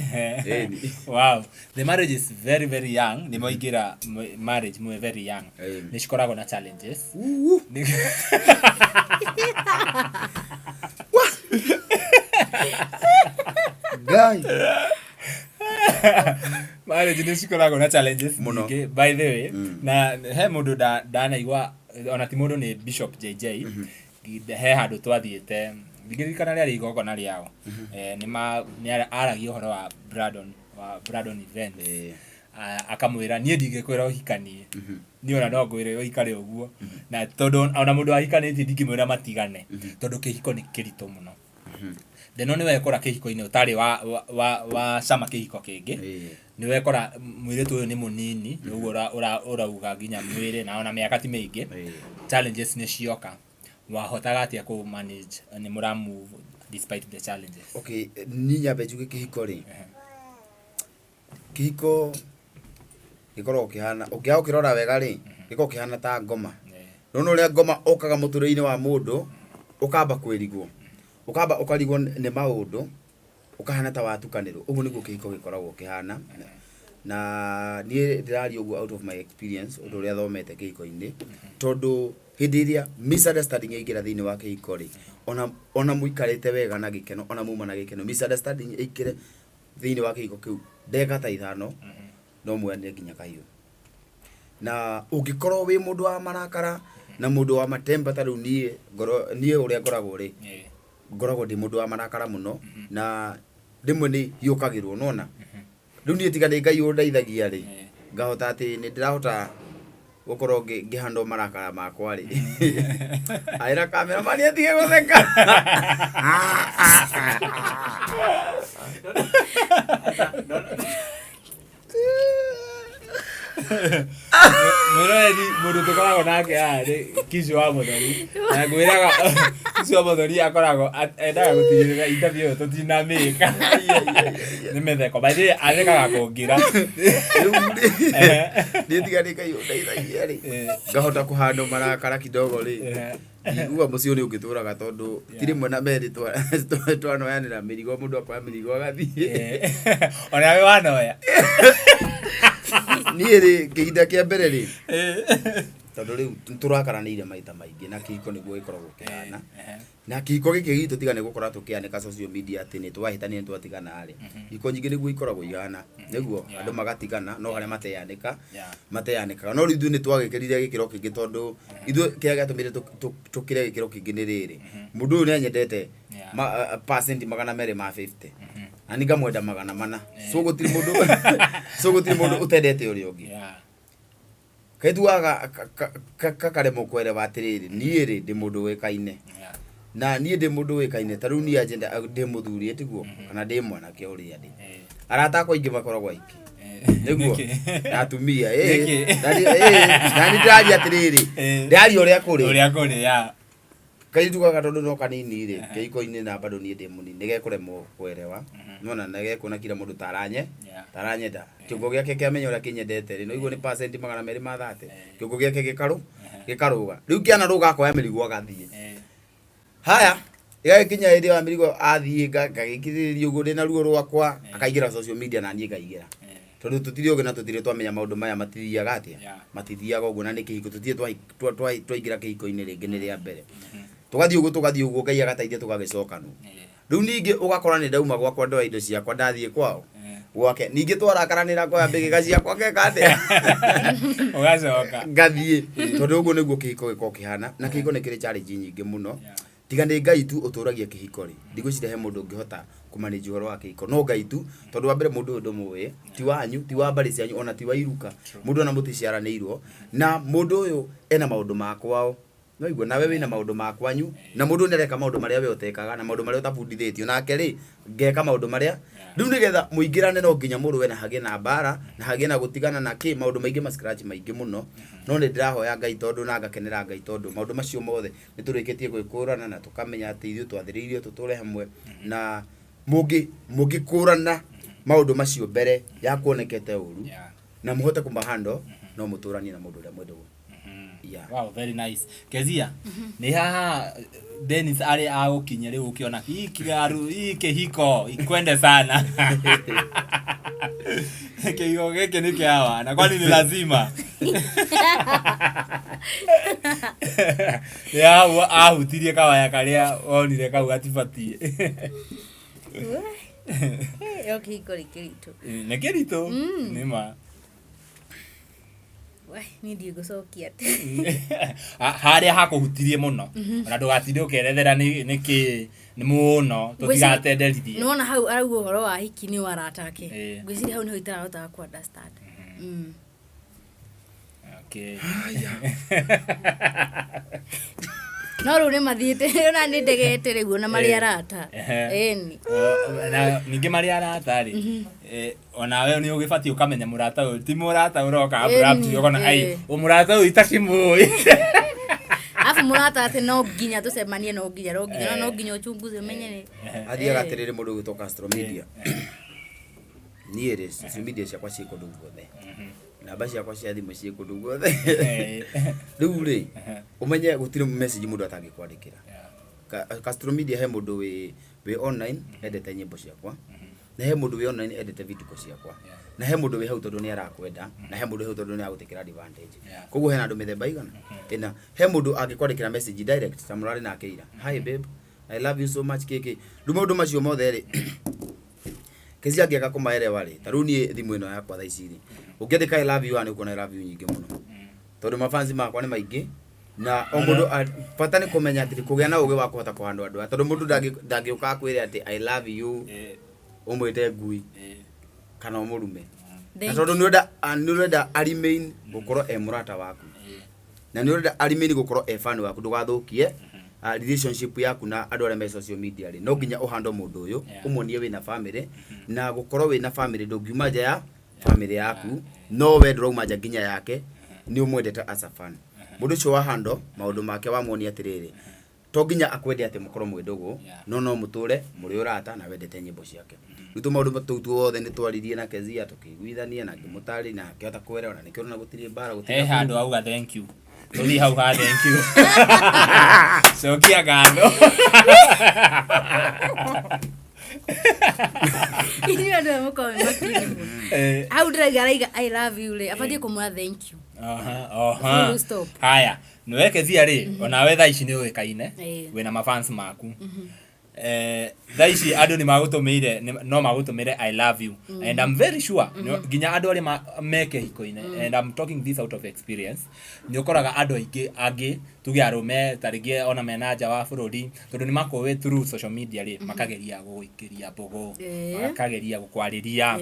Ĩni. Wow. The marriage is very very young. Nĩ mwaingĩra marriage mwĩ very young. Nĩ cikoragwo na challenges. Ngai. Marriage nĩ cikoragwo na challenges Mũno. nyingĩ by the way. Na he mũndũ ndanaigua, ona ti mũndũ, nĩ Bishop JJ. He handũ twathiĩte, ndingĩririkana rĩarĩ igongona rĩao. Nĩ aragia ũhoro wa Brandon, wa Brandon Events. Akamwĩra niĩ ndingĩkwĩra ũhikanie, niĩ ona no ngwĩre ũikare ũguo, na tondũ ona mũndũ ahikanĩtie ndingĩmwĩra matigane, tondũ kĩhiko nĩ kĩritũ mũno. Then no nĩ wekora kĩhiko-inĩ ũtarĩ wa cama kĩhiko kĩngĩ. Nĩ wekora mũirĩtu ũyũ nĩ mũnini ũguo ũrauga nginya mwĩrĩ na ona mĩaka ti mĩingĩ. Challenges nĩ cioka, wahotaga atĩa kũ manage nĩ mũra move despite the challenges? Okay, niĩ nyambe njuge kĩhiko rĩ, kĩhiko gĩkoragwo kĩhana, ũngĩaga gũkĩrora wega rĩ, gĩkoragwo kĩhana ta ngoma. Nĩwona ũrĩa ngoma ũkaga mũtũrĩre-inĩ wa mũndũ, ũkamba kwĩrigwo, ũkamba ũkarigwo nĩ maũndũ, ũkahana ta watukanĩrwo. Ũguo nĩguo kĩhiko gĩkoragwo kĩhana. Na niĩ ndĩraria ũguo out of my experience, ũndũ ũrĩa thomete kĩhiko-inĩ, tondũ hĩndĩ ĩrĩa misunderstanding yaingĩra thĩinĩ wa kĩhiko rĩ, ona mũikarĩte wega na gĩkeno, ona muma na gĩkeno, misunderstanding ĩingĩre thĩinĩ wa kĩhiko kĩu ndagĩka ta 5, no muoyanĩre nginya kahiũ. Na ũngĩkorwo wĩ mũndũ wa marakara na mũndũ wa matemba, ta rĩu niĩ ngoro niĩ ũrĩa ngoragwo rĩ, ngoragwo ndĩ mũndũ wa marakara mũno na rĩmwe nĩ hiũkagĩrwo. Nona rĩu niĩ tiga nĩ Ngai ũndeithagia rĩ, ngahota atĩ nĩ ndĩrahota gũkorwo ngĩhandwo marakara makwa rĩ, aĩra cameraman atige gũtheka. Mwĩroreri, mũndũ tũkoragwo nake haha nĩ Kicu wa Mũthoni, na ngwĩraga Kicu wa Mũthoni akoragwo endaga gũtigĩrĩra interview ĩyo tũtinamĩka nĩ mĩtheko. By the way, athekaga kũngĩra. Rĩu rĩ, niĩ tiga nĩ Ngai ũndeithagia rĩ, ngahota kũhandwo marakara kidogo rĩ, igua mũciĩ ũrĩa ũngĩtũraga, tondũ ti rĩmwe na merĩ twanoyanĩra mĩrigo, mũndũ akoya mĩrigo agathiĩ. Onawe wanoya? Niĩ rĩ, kĩhinda kĩa mbere rĩ, Tondũ rĩu tũrakaranĩire maita maingĩ na kĩhiko nĩguo gĩkoragwo kĩhana. Na kĩhiko gĩkĩ gitũ tiga nĩ gũkorwo tũkĩanĩka social media atĩ nĩ twahĩtania nĩ twatigana rĩ, ihiko nyingĩ nĩguo ikoragwo ihana, nĩguo andũ magatigana no harĩa mateyanĩka mateyanĩkaga. No rĩu ithuĩ nĩ twagĩkĩrire gĩkĩro kĩngĩ tondũ ithuĩ kĩrĩa gĩatũmire tũkĩre gĩkĩro kĩngĩ nĩ rĩrĩ, mũndũ ũyũ nĩ anyendete percent 250 na niĩ ngamwenda 400, so gũtirĩ mũndũ so gũtirĩ mũndũ ũtendete ũrĩa ũngĩ. Kaituaga kakaremwo kwerewa atĩrĩrĩ, niĩ rĩ ndĩ mũndũ ũĩkaine na niĩ ndĩ mũndũ ũĩkaine, ta rĩu niĩ agenda ndĩ mũthuri tiguo kana ndĩ mwanake ũrĩa ndĩ, arata akwa aingĩ makoragwo aingĩ nĩguo na atumia ĩĩ, na niĩ ndĩraria atĩrĩrĩ, ndĩraria ũrĩa kũrĩ. Ũrĩa kũrĩ, yeah. Kairĩtu gaka tondũ no kanini rĩ, kĩhiko-inĩ na bado niĩ ndĩ mũnini, nĩ gekũremwo kwerewa, nĩwona na gekuona kila mũndũ ta aranye, ta aranyenda. Kĩongo gĩake kĩamenya ũrĩa kĩnyendete rĩ, nĩwaigua nĩ percent 230, kĩongo gĩake gĩkarũ, gĩkarũga. Rĩu kĩanarũga akoya mĩrigo agathiĩ. Haya, ĩgagĩkinya hĩndĩ ya mĩrigo athiĩ ngagĩkirĩrĩria ũguo ndĩna ruo rwakwa, akaingĩra social media na niĩ ngaingĩra. Tondũ tũtirĩ ogĩ na tũtirĩ twamenya maũndũ maya matithiaga atĩa, matithiaga ũguo na nĩ kĩhiko tũtirĩ twaingĩra kĩhiko-inĩ rĩngĩ nĩ rĩa mbere. Tũgathiĩ ũguo tũgathiĩ ũguo Ngai agateithia tũgagĩcokanwo. Rĩu ningĩ ũgakora nĩ ndauma gwakwa ndoya indo ciakwa ndathiĩ kwao gwake, ningĩ twarakaranĩra ngoya mbĩgĩga ciakwa ngeka atĩa? Ũgacoka. Ngathiĩ. Tondũ ũguo nĩguo kĩhiko gĩkoragwo kĩhana, na kĩhiko nĩ kĩrĩ challenge nyingĩ mũno. Tiga nĩ Ngai tu ũtũragia kĩhiko rĩ, ndigwĩciria he mũndũ ũngĩhota kũ manage ũhoro wa kĩhiko, no Ngai tu, tondũ wa mbere mũndũ ũyũ ndũmũĩ, ti wanyu, ti wa mbarĩ cianyu, ona ti wa iruka, mũndũ ona mũticiaranĩirwo, na mũndũ ũyũ ena maũndũ ma kwao, nĩwaigua, nawe wĩna maũndũ ma kwanyu, na mũndũ ũyũ nĩareka maũndũ marĩa we ũtekaga, na maũndũ marĩa ũtabundithĩtio, nake rĩ, ngeka maũndũ marĩa, rĩu nĩgetha mũingĩrane no nginya mũrũe na hagĩe na mbara, na hagĩe na gũtigana na kĩ, maũndũ maingĩ ma scratch maingĩ mũno, no nĩ ndĩrahoya Ngai tondũ na ngakenera Ngai tondũ maũndũ macio mothe nĩ tũrĩkĩtie gwĩkũrana na tũkamenya atĩ ithuĩ twathĩrĩirio tũtũre hamwe na mũngĩ mũngĩkũrana maũndũ macio mbere ya kuonekete ũru na mũhote kũmahandle no mũtũranie na mũndũ ũrĩa mwendagwo. Yeah. Wow, very nice. Kezia, nĩ haha Dennis arĩ agũkinya rĩu ũkĩona hii kigaru hii kĩhiko ikwende sana. Kĩhiko gĩkĩ nĩ kĩa wana, kwani ni lazima? Nĩ hau ahutirie kawaya karĩa onire kau gatibatiĩ. Yo kĩhiko nĩ kĩritũ. Nĩ kĩritũ, nĩ ma. We, niĩ ndiũĩ gũcokia atĩ. Harĩa hakũhutirie mũno ona ndũgatinde ũkĩerethera nĩ kĩ nĩ mũno tũtigatenderithie. Nĩwona hau arauga ũhoro wa hiki nĩ wa arata ake. Ĩĩ. Ngwĩciria hau nĩho itarahotaga kũ understand. Okay. No rĩu nĩ mathiĩte ona nĩ ndegete rĩu ona marĩ Ĩĩ. arata. Ehe. Ĩni. Na ningĩ marĩ arata rĩ, onawe nĩ ũgĩbatiĩ ũkamenya mũrata ũyũ ti mũrata ũroka abruptly ũkona ai mũrata ũyũ itakĩmũĩ. Alafu mũrata atĩ no nginya tũcemanie, no nginya, no nginya, no nginya ũchunguze ũmenye nĩ. Athiaga atĩrĩrĩ mũndũ ũgwĩtwo Castro Media. Niĩ rĩ, social media ciakwa ciĩ kũndũ guothe. Namba ciakwa cia thimũ ciĩ kũndũ guothe. Rĩu rĩ, ũmenye gũtirĩ message mũndũ atangĩkwandĩkĩra. Castro Media he mũndũ wĩ online endete nyĩmbo ciakwa. Na he mũndũ wĩ online endete vituko ciakwa. Na he mũndũ wĩ hau tondũ nĩ arakwenda, na he mũndũ wĩ hau tondũ nĩ aragũtĩkĩra advantage. Koguo hena andũ mĩthemba igana? Ĩna. He mũndũ angĩkwandĩkĩra message direct ta mũrarĩ nake ira. Hi babe, I love you so much kĩkĩ. Rĩu maũndũ macio mothe rĩ, Kezi angĩaga kũmaerewa rĩ, ta rĩu niĩ thimũ ĩno yakwa thaa ici rĩ, ũngĩandĩka I love you haha nĩ ũkuona I love you nyingĩ mũno. Tondũ mafansi makwa nĩ maingĩ, na o mũndũ bata nĩ kũmenya atĩ kũgĩa na ũgĩ wa kũhota kũhandwo andũ aya, tondũ mũndũ ndangĩũka akwĩre atĩ I love you ũmwĩte ngui kana ũmũrume. Na tondũ nĩ ũrenda a remain gũkorwo e mũrata waku, na nĩ ũrenda a remain gũkorwo e fan waku, ndũgathũkie relationship yaku na andũ arĩa me social media rĩ, no nginya ũhandle mũndũ ũyũ, ũmuonie wĩna family, na gũkorwo wĩna family ndũngiuma nja ya family yaku, no we ndũrauma nja nginya yake, nĩ ũmwendete as a fan. Mũndũ ũcio wa handle maũndũ make wamuonia atĩrĩrĩ, to nginya akwende atĩ mũkorwo mwĩ ndũgũ, no no mũtũre mũrĩ ũrata na wendete nyĩmbo ciake. Rĩu tũmaũndũ tũu tuothe nĩ twaririe na Kezia tũkĩiguithania na ngĩmũtarĩria na akĩhota kũelewa na nĩkĩo ũrona gũtirĩ mbara gũtirĩ He na handũ auga thank you. Tũthiĩ hau ha thank you. Cokia ngatho. Inyuĩ andũ aya mũkoragwo mwĩ makini mũno. Hau ndĩraiga araiga I love you rĩ, abatiĩ kũmwĩra thank you. Aha, aha. Full stop. Haya, nĩwe Kezia rĩ, onawe thaa ici nĩ ũĩkaine, wĩna mafans maku. Thaa ici andũ nĩ magũtũmĩire, no magũtũmĩre "I love you", and I'm very sure nginya andũ arĩa me kĩhiko-inĩ, and I'm talking this out of experience, nĩ ũkoraga andũ aingĩ angĩ, tuge arũme ta rĩngĩ ona mena nja wa bũrũri, tondũ nĩ makũĩ through social media rĩ, makageria gũgũikĩria mbũgũ, makageria gũkwarĩria.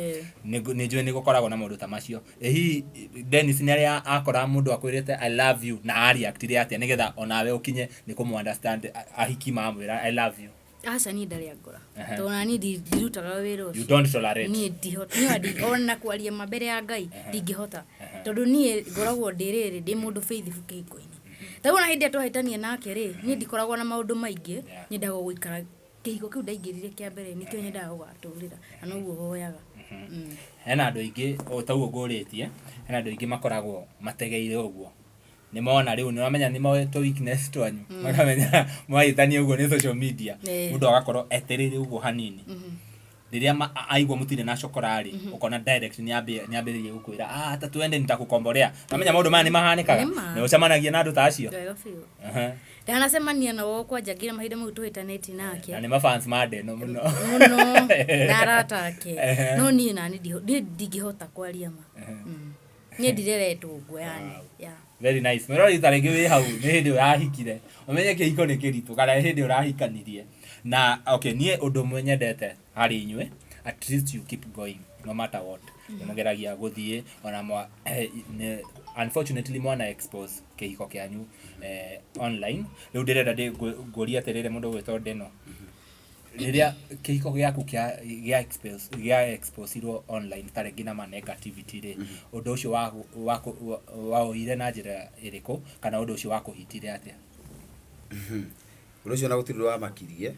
Nĩ njũĩ nĩ gũkoragwo na maũndũ ta macio. Ĩ hihi Dennis nĩ arĩa akora mũndũ akwĩrĩte "I love you" na areactire atĩa, nĩgetha onawe ũkinye nĩ kũmũ understand ahiki mamwĩra "I love you"? Aca, niĩ ndarĩ angora, tondũ na niĩ ndirutaga wĩra You ũcio. don't tolerate. Niĩ ndihota, niĩ ona kwaria ma mbere ya Ngai ndingĩhota, tondũ niĩ ngoragwo ndĩ rĩrĩ, ndĩ mũndũ faithful kĩhiko-inĩ. Ta rĩu ona hĩndĩ ĩrĩa twahĩtania nake rĩ, niĩ ndikoragwo na maũndũ maingĩ. Nyendaga gũikara kĩhiko kĩu ndaingĩrire kĩa mbere, nĩkĩo nyendaga gũgatũrĩra, na noguo hoyaga. Hena andũ aingĩ, o ta ũguo ngũrĩtie, hena andũ aingĩ makoragwo mategeire ũguo, nĩ mona rĩu nĩ ũramenya nĩ moĩ tũ weakness twanyu, makamenya mwahĩtania ũguo nĩ social media. Mũndũ agakorwo etereire ũguo hanini, rĩrĩa aigua mũtirĩ na cokora rĩ, ũkona direct nĩ ambĩrĩrie gũkwĩra, "Ah, ta twende, nitakukombolea." Mamenya maũndũ maya nĩ mahanĩkaga. Nĩ ma. Nĩ ũcemanagia na andũ ta acio? Wega biũ. Ndanacemania nao kwanja nginya mahinda mau tũhĩtanĩtie nake. Na nĩ mafans ma Deno mũno. Mũno, na arata ake. No niĩ nani niĩ ndingĩhota kwaria ma. Niĩ ndireretwo ũguo yani, yeah. Very nice. Mwĩroreri, ta rĩngĩ wĩ hau nĩ hĩndĩ ũrahikire, ũmenye kĩhiko nĩ kĩritũ, kana nĩ hĩndĩ ũrahikanirie na okay, niĩ ũndũ ũmwe nyendete harĩ inyuĩ, at least you keep going no matter what. Nĩ mũgeragia gũthiĩ ona mwa, unfortunately mwana expose kĩhiko kĩanyu online. Rĩu ndĩrenda ngũrie atĩrĩrĩ, mũndũ ũgwĩtwo Deno, rĩrĩa kĩhiko gĩaku gĩa exposirwo online ta rĩngĩ na ma negativity rĩ, ũndũ ũcio wawoire na njĩra ĩrĩkũ, kana ũndũ ũcio wakũhitire atĩa? Ũndũ ũcio ona gũtirĩ ũndũ wamakirie,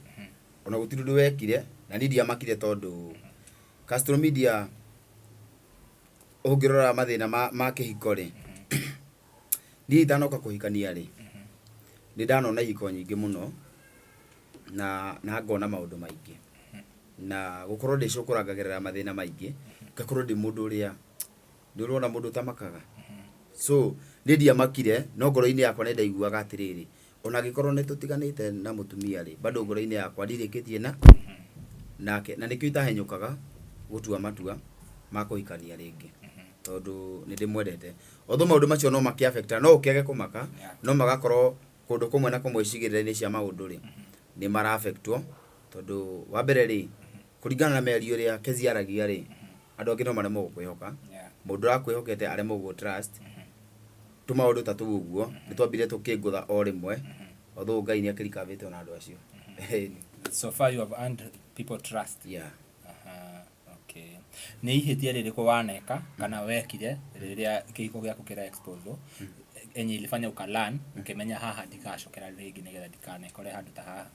ona gũtirĩ ũndũ wekire na niĩ ndiamakire, tondũ Castro Media, ũngĩrora mathĩna ma kĩhiko rĩ, niĩ itanoka kũhikania rĩ, nĩ ndanona ihiko nyingĩ mũno na ngona maũndũ maingĩ, na gũkorwo ndĩ cũkũra ngagerera mathĩna maingĩ, ngakorwo ndĩ mũndũ ũrĩa nĩ ũrona mũndũ ũtamakaga. So niĩ ndiamakire, no ngoro-inĩ yakwa nĩ ndaiguaga atĩrĩrĩ, ona angĩkorwo nĩ tũtiganĩte na mũtumia rĩ, bado ngoro-inĩ yakwa ndirĩkĩtie na nake, na nĩkĩo itahenyũkaga gũtua matua ma kũhikania rĩngĩ, tondũ nĩ ndĩmwendete. Although maũndũ macio no makĩ affect, no ũkĩage kũmaka, no magakorwo kũndũ kũmwe na kũmwe icigĩrĩra-inĩ cia maũndũ rĩ, nĩ mara affectwo, tondũ wa mbere rĩ, kũringana na mĩario ĩrĩa Kezi aragia rĩ, andũ angĩ no maremwo gũkwĩhoka. Mũndũ ũrakwĩhokete aremwo gũgũ trust, tũmaũndũ ta tũu ũguo nĩ twambire tũkĩngũtha o rĩmwe, although Ngai nĩ akĩrikavĩte ona andũ acio. So far you have earned people trust. Yeah. Aha, okay. Nĩ ihĩtia rĩrĩkũ waneka kana wekire rĩrĩa kĩhiko gĩaku kĩra expose enye ilifanya ukalearn, ũkĩmenya haha ndigacokera rĩngĩ, nĩgetha ndikanekore handũ ta haha?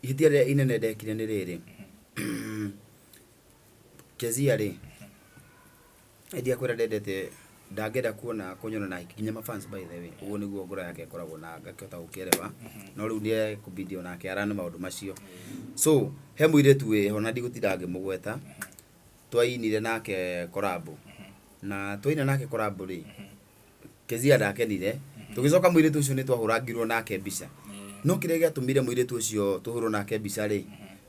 Ihĩtia rĩrĩa inene ndekire nĩ rĩrĩ, Kezia rĩ, ndiakwĩra ndendete, ndangĩenda kuona kũnyona na nginya mafans, by the way, ũguo nĩguo ngoro yake ĩkoragwo na ngakĩhota gũkĩerewa, no rĩu nĩ ekũbidi onake arane maũndũ macio. So he mũirĩtu wĩho na ndigũtinda ngĩmũgweta, twainire nake collabo, na twaina nake collabo rĩ, Kezia ndakenire. Tũgĩcoka mũirĩtu ũcio nĩ twahũrangirwo nake mbica, no kĩrĩa gĩatũmire mũirĩtu ũcio tũhũrwo nake mbica rĩ,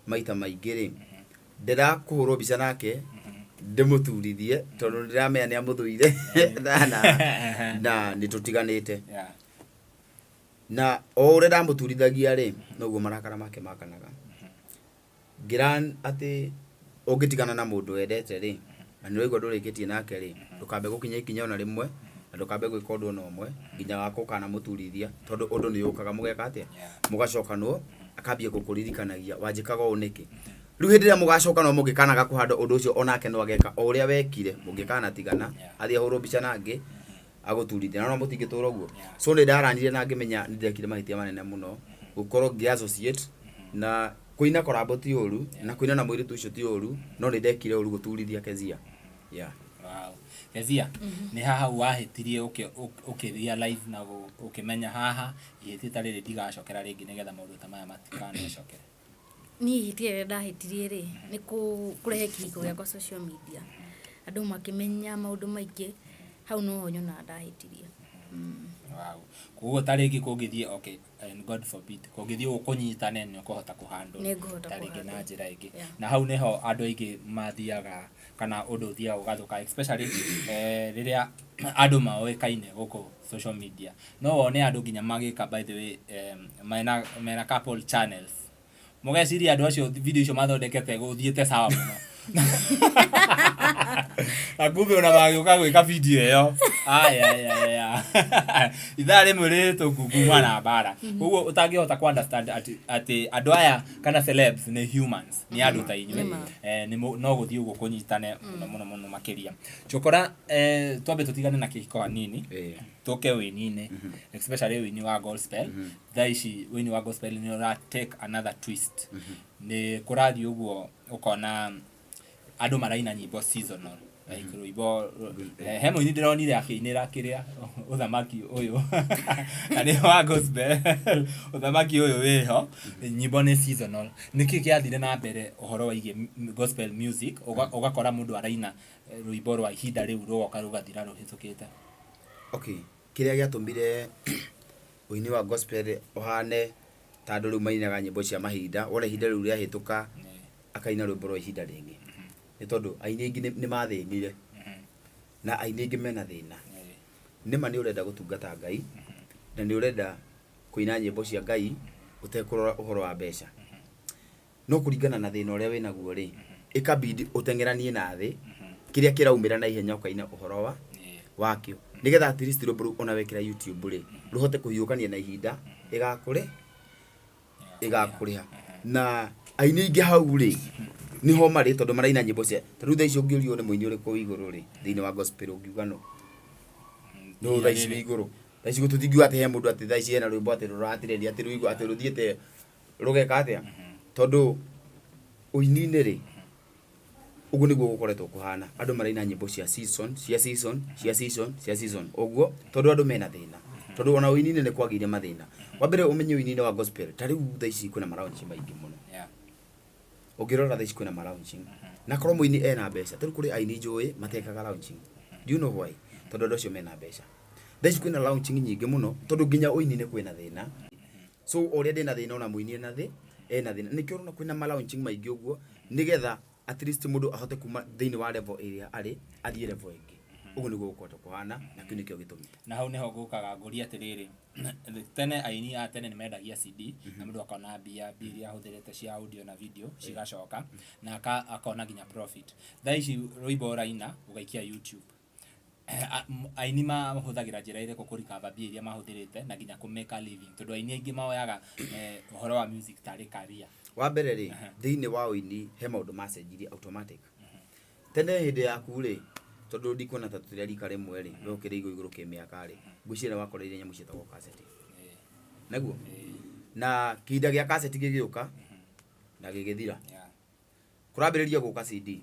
maita maingĩ rĩ, ndendaga kũhũrwo mbica nake ndĩmũturithie, tondũ ndĩramenya nĩ amũthũire na nĩ tũtiganĩte. Na o ũrĩa ndamũturithagia rĩ, noguo marakara make makanaga. Ngĩran atĩ ũngĩtigana na mũndũ wendete rĩ, na nĩ ũraigua ndũrĩkĩtie nake rĩ, ndũkambe gũkinya ikinya ona rĩmwe, na ndũkambe gwĩka ũndũ ona ũmwe nginya wa gũkanamũturithia, tondũ ũndũ nĩ ũkaga mũgeka atĩa, mũgacokanwo, akambia gũkũririkanagia wanjĩkaga ũũ nĩkĩ. Rĩu hĩndĩ ĩrĩa mũgacokanwo, mũngĩkanaga kũhanda ũndũ ũcio, onake no ageka o ũrĩa wekire mũngĩkanatigana. Athiĩ ahũrwo mbica nangĩ agũturithia, na no mũtingĩtũra ũguo. So nĩ ndaranire na ngĩmenya nĩ ndekire mahĩtia manene mũno gũkorwo ngĩ associate na kũina collabo ti ũru, na kũina na mũirĩtu ũcio ti ũru, no nĩ ndekire ũru gũturithia Kezia, yeah. Wow. Kezia, nĩ haha hau wahĩtirie ũkĩ realize na ũkĩmenya haha ihĩtia ta rĩrĩ ndigacokera rĩngĩ, nĩgetha maũndũ ta maya matikanecokere? Niĩ ihĩtia rĩrĩa ndahĩtirie rĩ, nĩ kũrehe kĩhiko gĩakwa social media, andũ makĩmenya maũndũ maingĩ. Hau noho nyonaga ndahĩtirie. Wow. Koguo ta rĩngĩ kũngĩthiĩ, okay, and God forbid, kũngĩthiĩ ũguo kũnyitane, nĩ ũkũhota kũhandle Nĩngũhota ta rĩngĩ na kũhandle. njĩra ĩngĩ. Na hau nĩho andũ aingĩ mathiaga kana ũndũ ũthiaga ũgathũka, especially rĩrĩa andũ maoĩkaine gũkũ social media. No wone andũ nginya magĩka, by the way, mena couple channels. Mũgeciria andũ acio video icio mathondekete gũthiĩte sawa mũno. Na kumbe ona magĩũka gwĩka video ĩyo. Aya aya aya. Ithaa rĩmwe rĩhĩtũku kuma na mbara. Koguo ũtangĩhota ku understand atĩ andũ aya kana celebs nĩ humans, nĩ andũ ta inyuĩ. Nĩma. No gũthiĩ ũguo kũnyitane mũno mũno mũno makĩria. Cokora, twambe tũtigane na kĩhiko hanini. Tũke ũini-inĩ, especially ũini wa gospel. Thaa ici ũini wa gospel nĩ ũra take another twist. Nĩ kũrathiĩ ũguo ũkona andũ maraina nyĩmbo seasonal. Like rwĩmbo, he mũini ndĩronire akĩinĩra kĩrĩa ũthamaki ũyũ na nĩ wa gospel, ũthamaki ũyũ wĩho, nyĩmbo nĩ seasonal. Nĩkĩ kĩrathire na mbere ũhoro wĩgiĩ gospel music, ũgakora mũndũ araina rwĩmbo rwa ihinda rĩu rũgoka rũgathira rũhĩtũkĩte? Okay, kĩrĩa gĩatũmire ũini wa gospel ũhane ta andũ rĩu mainaga nyĩmbo cia mahinda, wona ihinda rĩu rĩahĩtũka akaina rwĩmbo rwa ihinda rĩngĩ, nĩ tondũ aini aingĩ nĩ mathĩnire na aini aingĩ mena thĩna. Nĩma nĩ ũrenda gũtungata Ngai na nĩ ũrenda kũina nyĩmbo cia Ngai ũtekũrora ũhoro wa mbeca, no kũringana na thĩna ũrĩa wĩnaguo rĩ, ĩkabidi ũteng'eranie na thĩ kĩrĩa kĩraumĩra na ihenya, ũkaina ũhoro wa wakĩo nĩgetha at least rwĩmbo rũu ona wekĩra YouTube rĩ, rũhote kũhiũkania na ihinda, ĩgakũrĩha. Na aini aingĩ hau rĩ, nĩho marĩ, tondũ maraina nyĩmbo cia ta rĩu thaa ici ũngĩũrio nĩ mũini ũrĩkũ wĩ igũrũ rĩ thĩinĩ wa gospel, ũngiuga no no thaa ici wĩ igũrũ. Thaa ici tũtingiuga atĩ he mũndũ atĩ thaa ici hena rwĩmbo atĩ rũratirendi, atĩ rwĩ igũrũ, atĩ rũthiĩte rũgeka atĩa, tondũ ũini-inĩ rĩ, ũguo nĩguo gũkoretwo kũhana. Andũ maraina nyĩmbo cia season, cia season, cia season, cia season ũguo, tondũ andũ mena thĩna, tondũ ona ũini-inĩ nĩ kwagĩire mathĩna. Wa mbere ũmenye ũini-inĩ wa gospel, ta rĩu thaa ici kwĩna ma-launch maingĩ mũno. Ũngĩrora thaa ici kwĩna ma-launching, na korwo mũini ena mbeca, ta rĩu kũrĩ aini njũĩ matekaga launching. Do you know why? Tondũ andũ acio mena mbeca. Thaa ici kwĩna launching nyingĩ mũno, tondũ nginya ũini-inĩ kwĩna thĩna. So o ũrĩa ndĩna thĩna, ona mũini ena thĩna. Nĩkĩo ũrona kwĩna ma-launching maingĩ ũguo, nĩgetha at least mũndũ ahote kuma thĩinĩ wa level ĩrĩa arĩ athiĩ level ĩngĩ. Ũguo nĩguo gũkoretwo kũhana, na kĩu nĩkĩo gĩtũmi. Na hau nĩho ngũkaga ngũrie atĩrĩrĩ, tene aini a tene nĩ mendagia CD na mũndũ akona mbia iria ahũthĩrĩte cia audio na video cigacoka na akona nginya profit. Thaa ici rwĩmbo ũraina ũgaikia YouTube. Aini mahũthagĩra njĩra ĩrĩkũ kũ recover mbia iria mahũthĩrĩte na nginya kũ make a living, tondũ aini aingĩ moyaga ũhoro wa music tarĩ career? Wa mbere rĩ, thĩinĩ wa ũini he maũndũ macenjirie automatic. Tene hĩndĩ yaku rĩ, tondũ ndikuona ta tũrĩ a rika rĩmwe rĩ, we ũkĩrĩ igũrũ kĩmĩaka rĩ, ngwĩciria nĩ wakoreire nyamũ ciĩtagwo kaseti. Nĩguo? Na kĩhinda gĩa kaseti gĩgĩũka na gĩgĩthira. Kũrambĩrĩria gũka CD.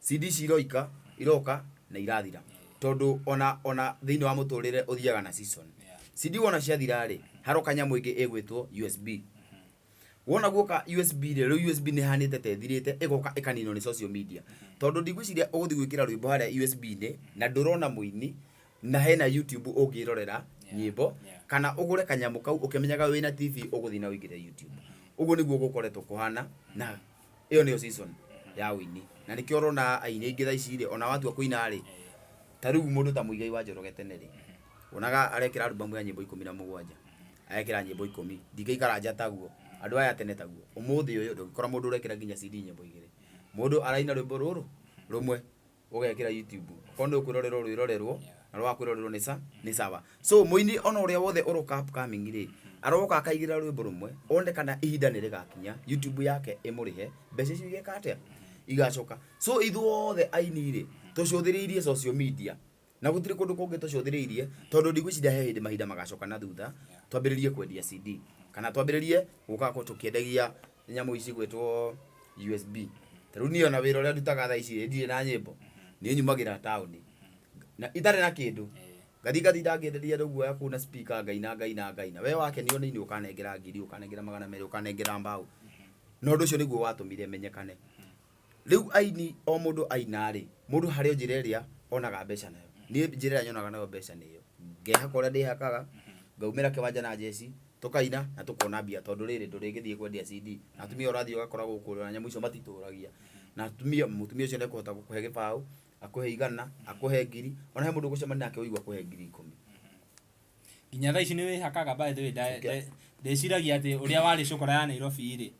CD ici iroika, iroka na irathira. Tondũ ona thĩinĩ wa mũtũrĩre ũthiaga na season. CD wona ciathira rĩ, haroka nyamũ ĩngĩ ĩgwĩtwo USB. Wona guoka USB rĩ, rĩu USB nĩ ĩhanĩte ta ĩthirĩte, ĩgoka ĩkaninwo nĩ social media. Tondũ ndigwĩciria ũgũthiĩ gwĩkĩra rwĩmbo harĩa USB-inĩ na ndũrona mũini na hena YouTube ũngĩrorera nyĩmbo, kana ũgũre kanyamũ kau ũkĩmenyaga wĩna TV ũgũthiĩ na ũingĩre YouTube. Ũguo nĩguo gũkoretwo kũhana, na ĩyo nĩyo season ya ũini. Na nĩkĩo ũrona aini aingĩ thaa ici rĩ, ona watua kũina rĩ, ta rĩu mũndũ ta Muigai wa Njoroge tene rĩ, wonaga arekĩra album ya nyĩmbo 17, agekĩra nyĩmbo 10, ndingĩikara nja taguo, andũ aya tene taguo. Ũmũthĩ ũyũ ndũngĩkora mũndũ ũrekĩra nginya CD nyĩmbo 2. Mũndũ araina rwĩmbo rũrũ rũmwe ũgekĩra YouTube. Okorwo nĩ ũkwĩrorerwo rwĩrorerwo, na rwaga kwĩrorerwo nĩ sawa. So mũini ona ũrĩa wothe ũroka upcoming rĩ, aroka akaigĩrĩra rwĩmbo rũmwe, one kana ihinda nĩ rĩgakinya YouTube yake ĩmũrĩhe, mbeca icio igeka atĩa? Igacoka. So ithuothe aini rĩ, tũcũthĩrĩirie social media. Na gũtirĩ kũndũ kũngĩ tũcũthĩrĩirie, tondũ ndigwĩciria he hĩndĩ mahinda magacoka na thutha, twambĩrĩrie kwendia CD. Kana twambĩrĩrie gũka tũkĩendagia nyamũ ici gwĩtwo USB. Ta rĩu niĩ ona wĩra ũrĩa ndutaga thaa ici ndirĩ na nyĩmbo, niĩ nyumagĩra taũni na itarĩ na kĩndũ, ngathiĩ ngatinda ngĩenderia andũ guoya kũu na speaker, ngaina ngaina ngaina. We wakenio nĩ niĩ ũkanengera ngiri, ũkanengera 200, ũkanengera mbaũ. Na ũndũ ũcio nĩguo watũmire menyekane. Rĩu aini o mũndũ aina rĩ, mũndũ harĩ o njĩra ĩrĩa onaga mbeca nayo. Niĩ njĩra ĩrĩa nyonaga nayo mbeca nĩyo ngehaka ũrĩa ndĩhakaga, ngaumĩra kĩwanja na njeci, tũkaina na tũkona mbia, tondũ rĩrĩ ndũrĩgĩthiĩ kwendia CD na atumia ũrathiĩ ũgakora gũkũ na nyamũ icio matitũragia, na atumia, mũtumia ũcio nĩekũhota gũkũhe gĩbaũ, akũhe 100, akũhe 1000, ona he mũndũ ũgũcemania nake ũigua akũhe 10,000. Nginya thaa ici nĩ wĩhakaga, by the way, ndeciragia atĩ ũrĩa warĩ cũkũra ya Nairobi rĩ,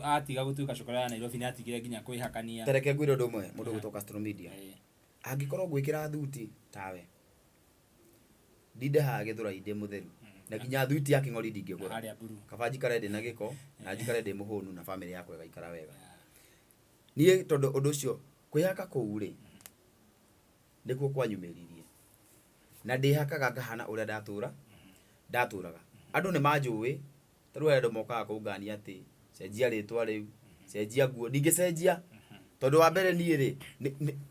atiga gũtuĩka cũkũra ya Nairobi nĩ atigire nginya kwĩhakania. Ta reke ngwĩre ũndũ ũmwe, mũndũ ũgwĩtwo Castro Media, angĩkorwo ngwĩkĩra thuti tawe, ndinde haha Gĩthũrai ndĩ mũtheru, na nginya thuti ya kĩng'ori ndingĩgũra. Harĩa blue. Kaba njikare ndĩ na gĩko, na njikare ndĩ mũhũnu na bamĩrĩ yakwa ĩgaikara wega. Niĩ tondũ ũndũ ũcio, kwĩhaka kũu rĩ, nĩkuo kwanyumĩririe. Na ndĩhakaga ngahana ũrĩa ndatũra, ndatũraga. Andũ nĩ manjũĩ, ta rĩu harĩ andũ mokaga kũngania atĩ, cenjia rĩtwa rĩu, cenjia nguo, ndingĩcenjia. Tondũ wa mbere niĩ rĩ,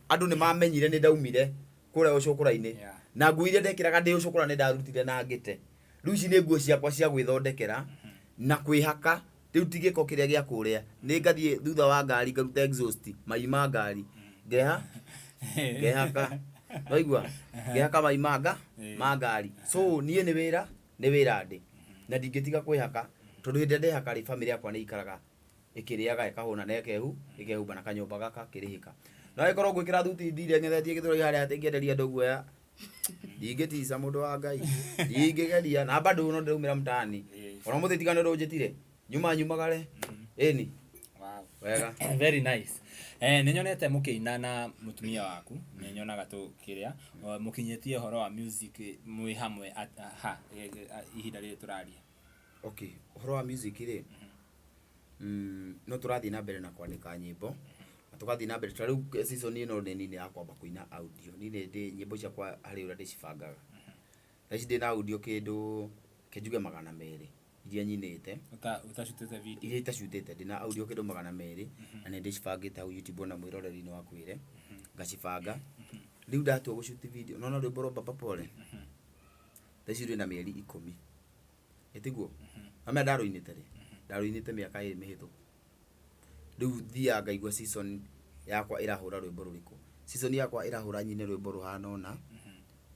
andũ nĩ mamenyire nĩ ndaumire kũrĩa ũcũkũra-inĩ. Na nguo iria ndekĩraga ndĩ ũcũkũra nĩ ndarutire na ngĩte. Rĩu ici nĩ nguo ciakwa cia gwĩthondekera na kwĩhaka, rĩu ti gĩko kĩrĩa gĩa kũrĩa. Nĩ ngathiĩ thutha wa ngari ngaruta exhaust, mai ma ngari, ngeha, ngehaka. Waigua? Ngehaka mai ma ngari. So niĩ nĩ wĩra, nĩ wĩra ndĩ. Na ndingĩtiga kwĩhaka, tondũ hĩndĩ ĩrĩa ndehaka rĩ, bamĩrĩ yakwa nĩ ĩikaraga ĩkĩrĩaga, ĩkahũna na ĩkehumba na kanyũmba gakakĩrĩhĩka. No angĩkorwo ngwĩkĩra thuti ndire ng'ethetie gĩthũri harĩa atĩ ngĩenderia andũ guoya, ndingĩtica mũndũ wa Ngai, ndingĩgeria, na bado no ndĩraumĩra mtaani. Ona ũmũthĩ tiga nĩ ũndũ ũnjĩtire, nyuma nyumagare, ĩni. Wow. Wega. Very nice. Nĩ nyonete mũkĩina na mũtumia waku, nĩ nyonaga tũkĩrĩa, mũkinyĩtie ũhoro wa music mwĩ hamwe ha ihinda rĩrĩ tũraria. Okay, ũhoro wa music rĩ, no tũrathiĩ na mbere na kwandĩka nyĩmbo, na tũgathiĩ na mbere, ta rĩu season ĩno nĩ niĩ ya kwamba kũina audio, niĩ nĩ ndĩ nyĩmbo ciakwa harĩ ũrĩa ndĩcibangaga. Thaa ici ndĩna audio kĩndũ, reke njuge 200 iria nyinĩte. Ũtacutĩte video? Iria itacutĩte, ndĩna audio kĩndũ 200, na nĩ ndĩcibangĩte hau YouTube ona mwĩroreri no akwĩre, ngacibanga. Rĩu ndatua gũcuti video, nĩ wona rwĩmbo rwa Baba Pole? Thaa ici rwĩna mĩeri 10. Ĩtiguo? Wamenya ndarũinĩte rĩ? Ndarũinĩte mĩaka 2 mĩhĩtũku. Rĩu thiaga ngaigua season yakwa ĩrahũra rwĩmbo rũrĩkũ. Season yakwa ĩrahũra nyine rwĩmbo rũhana ũna.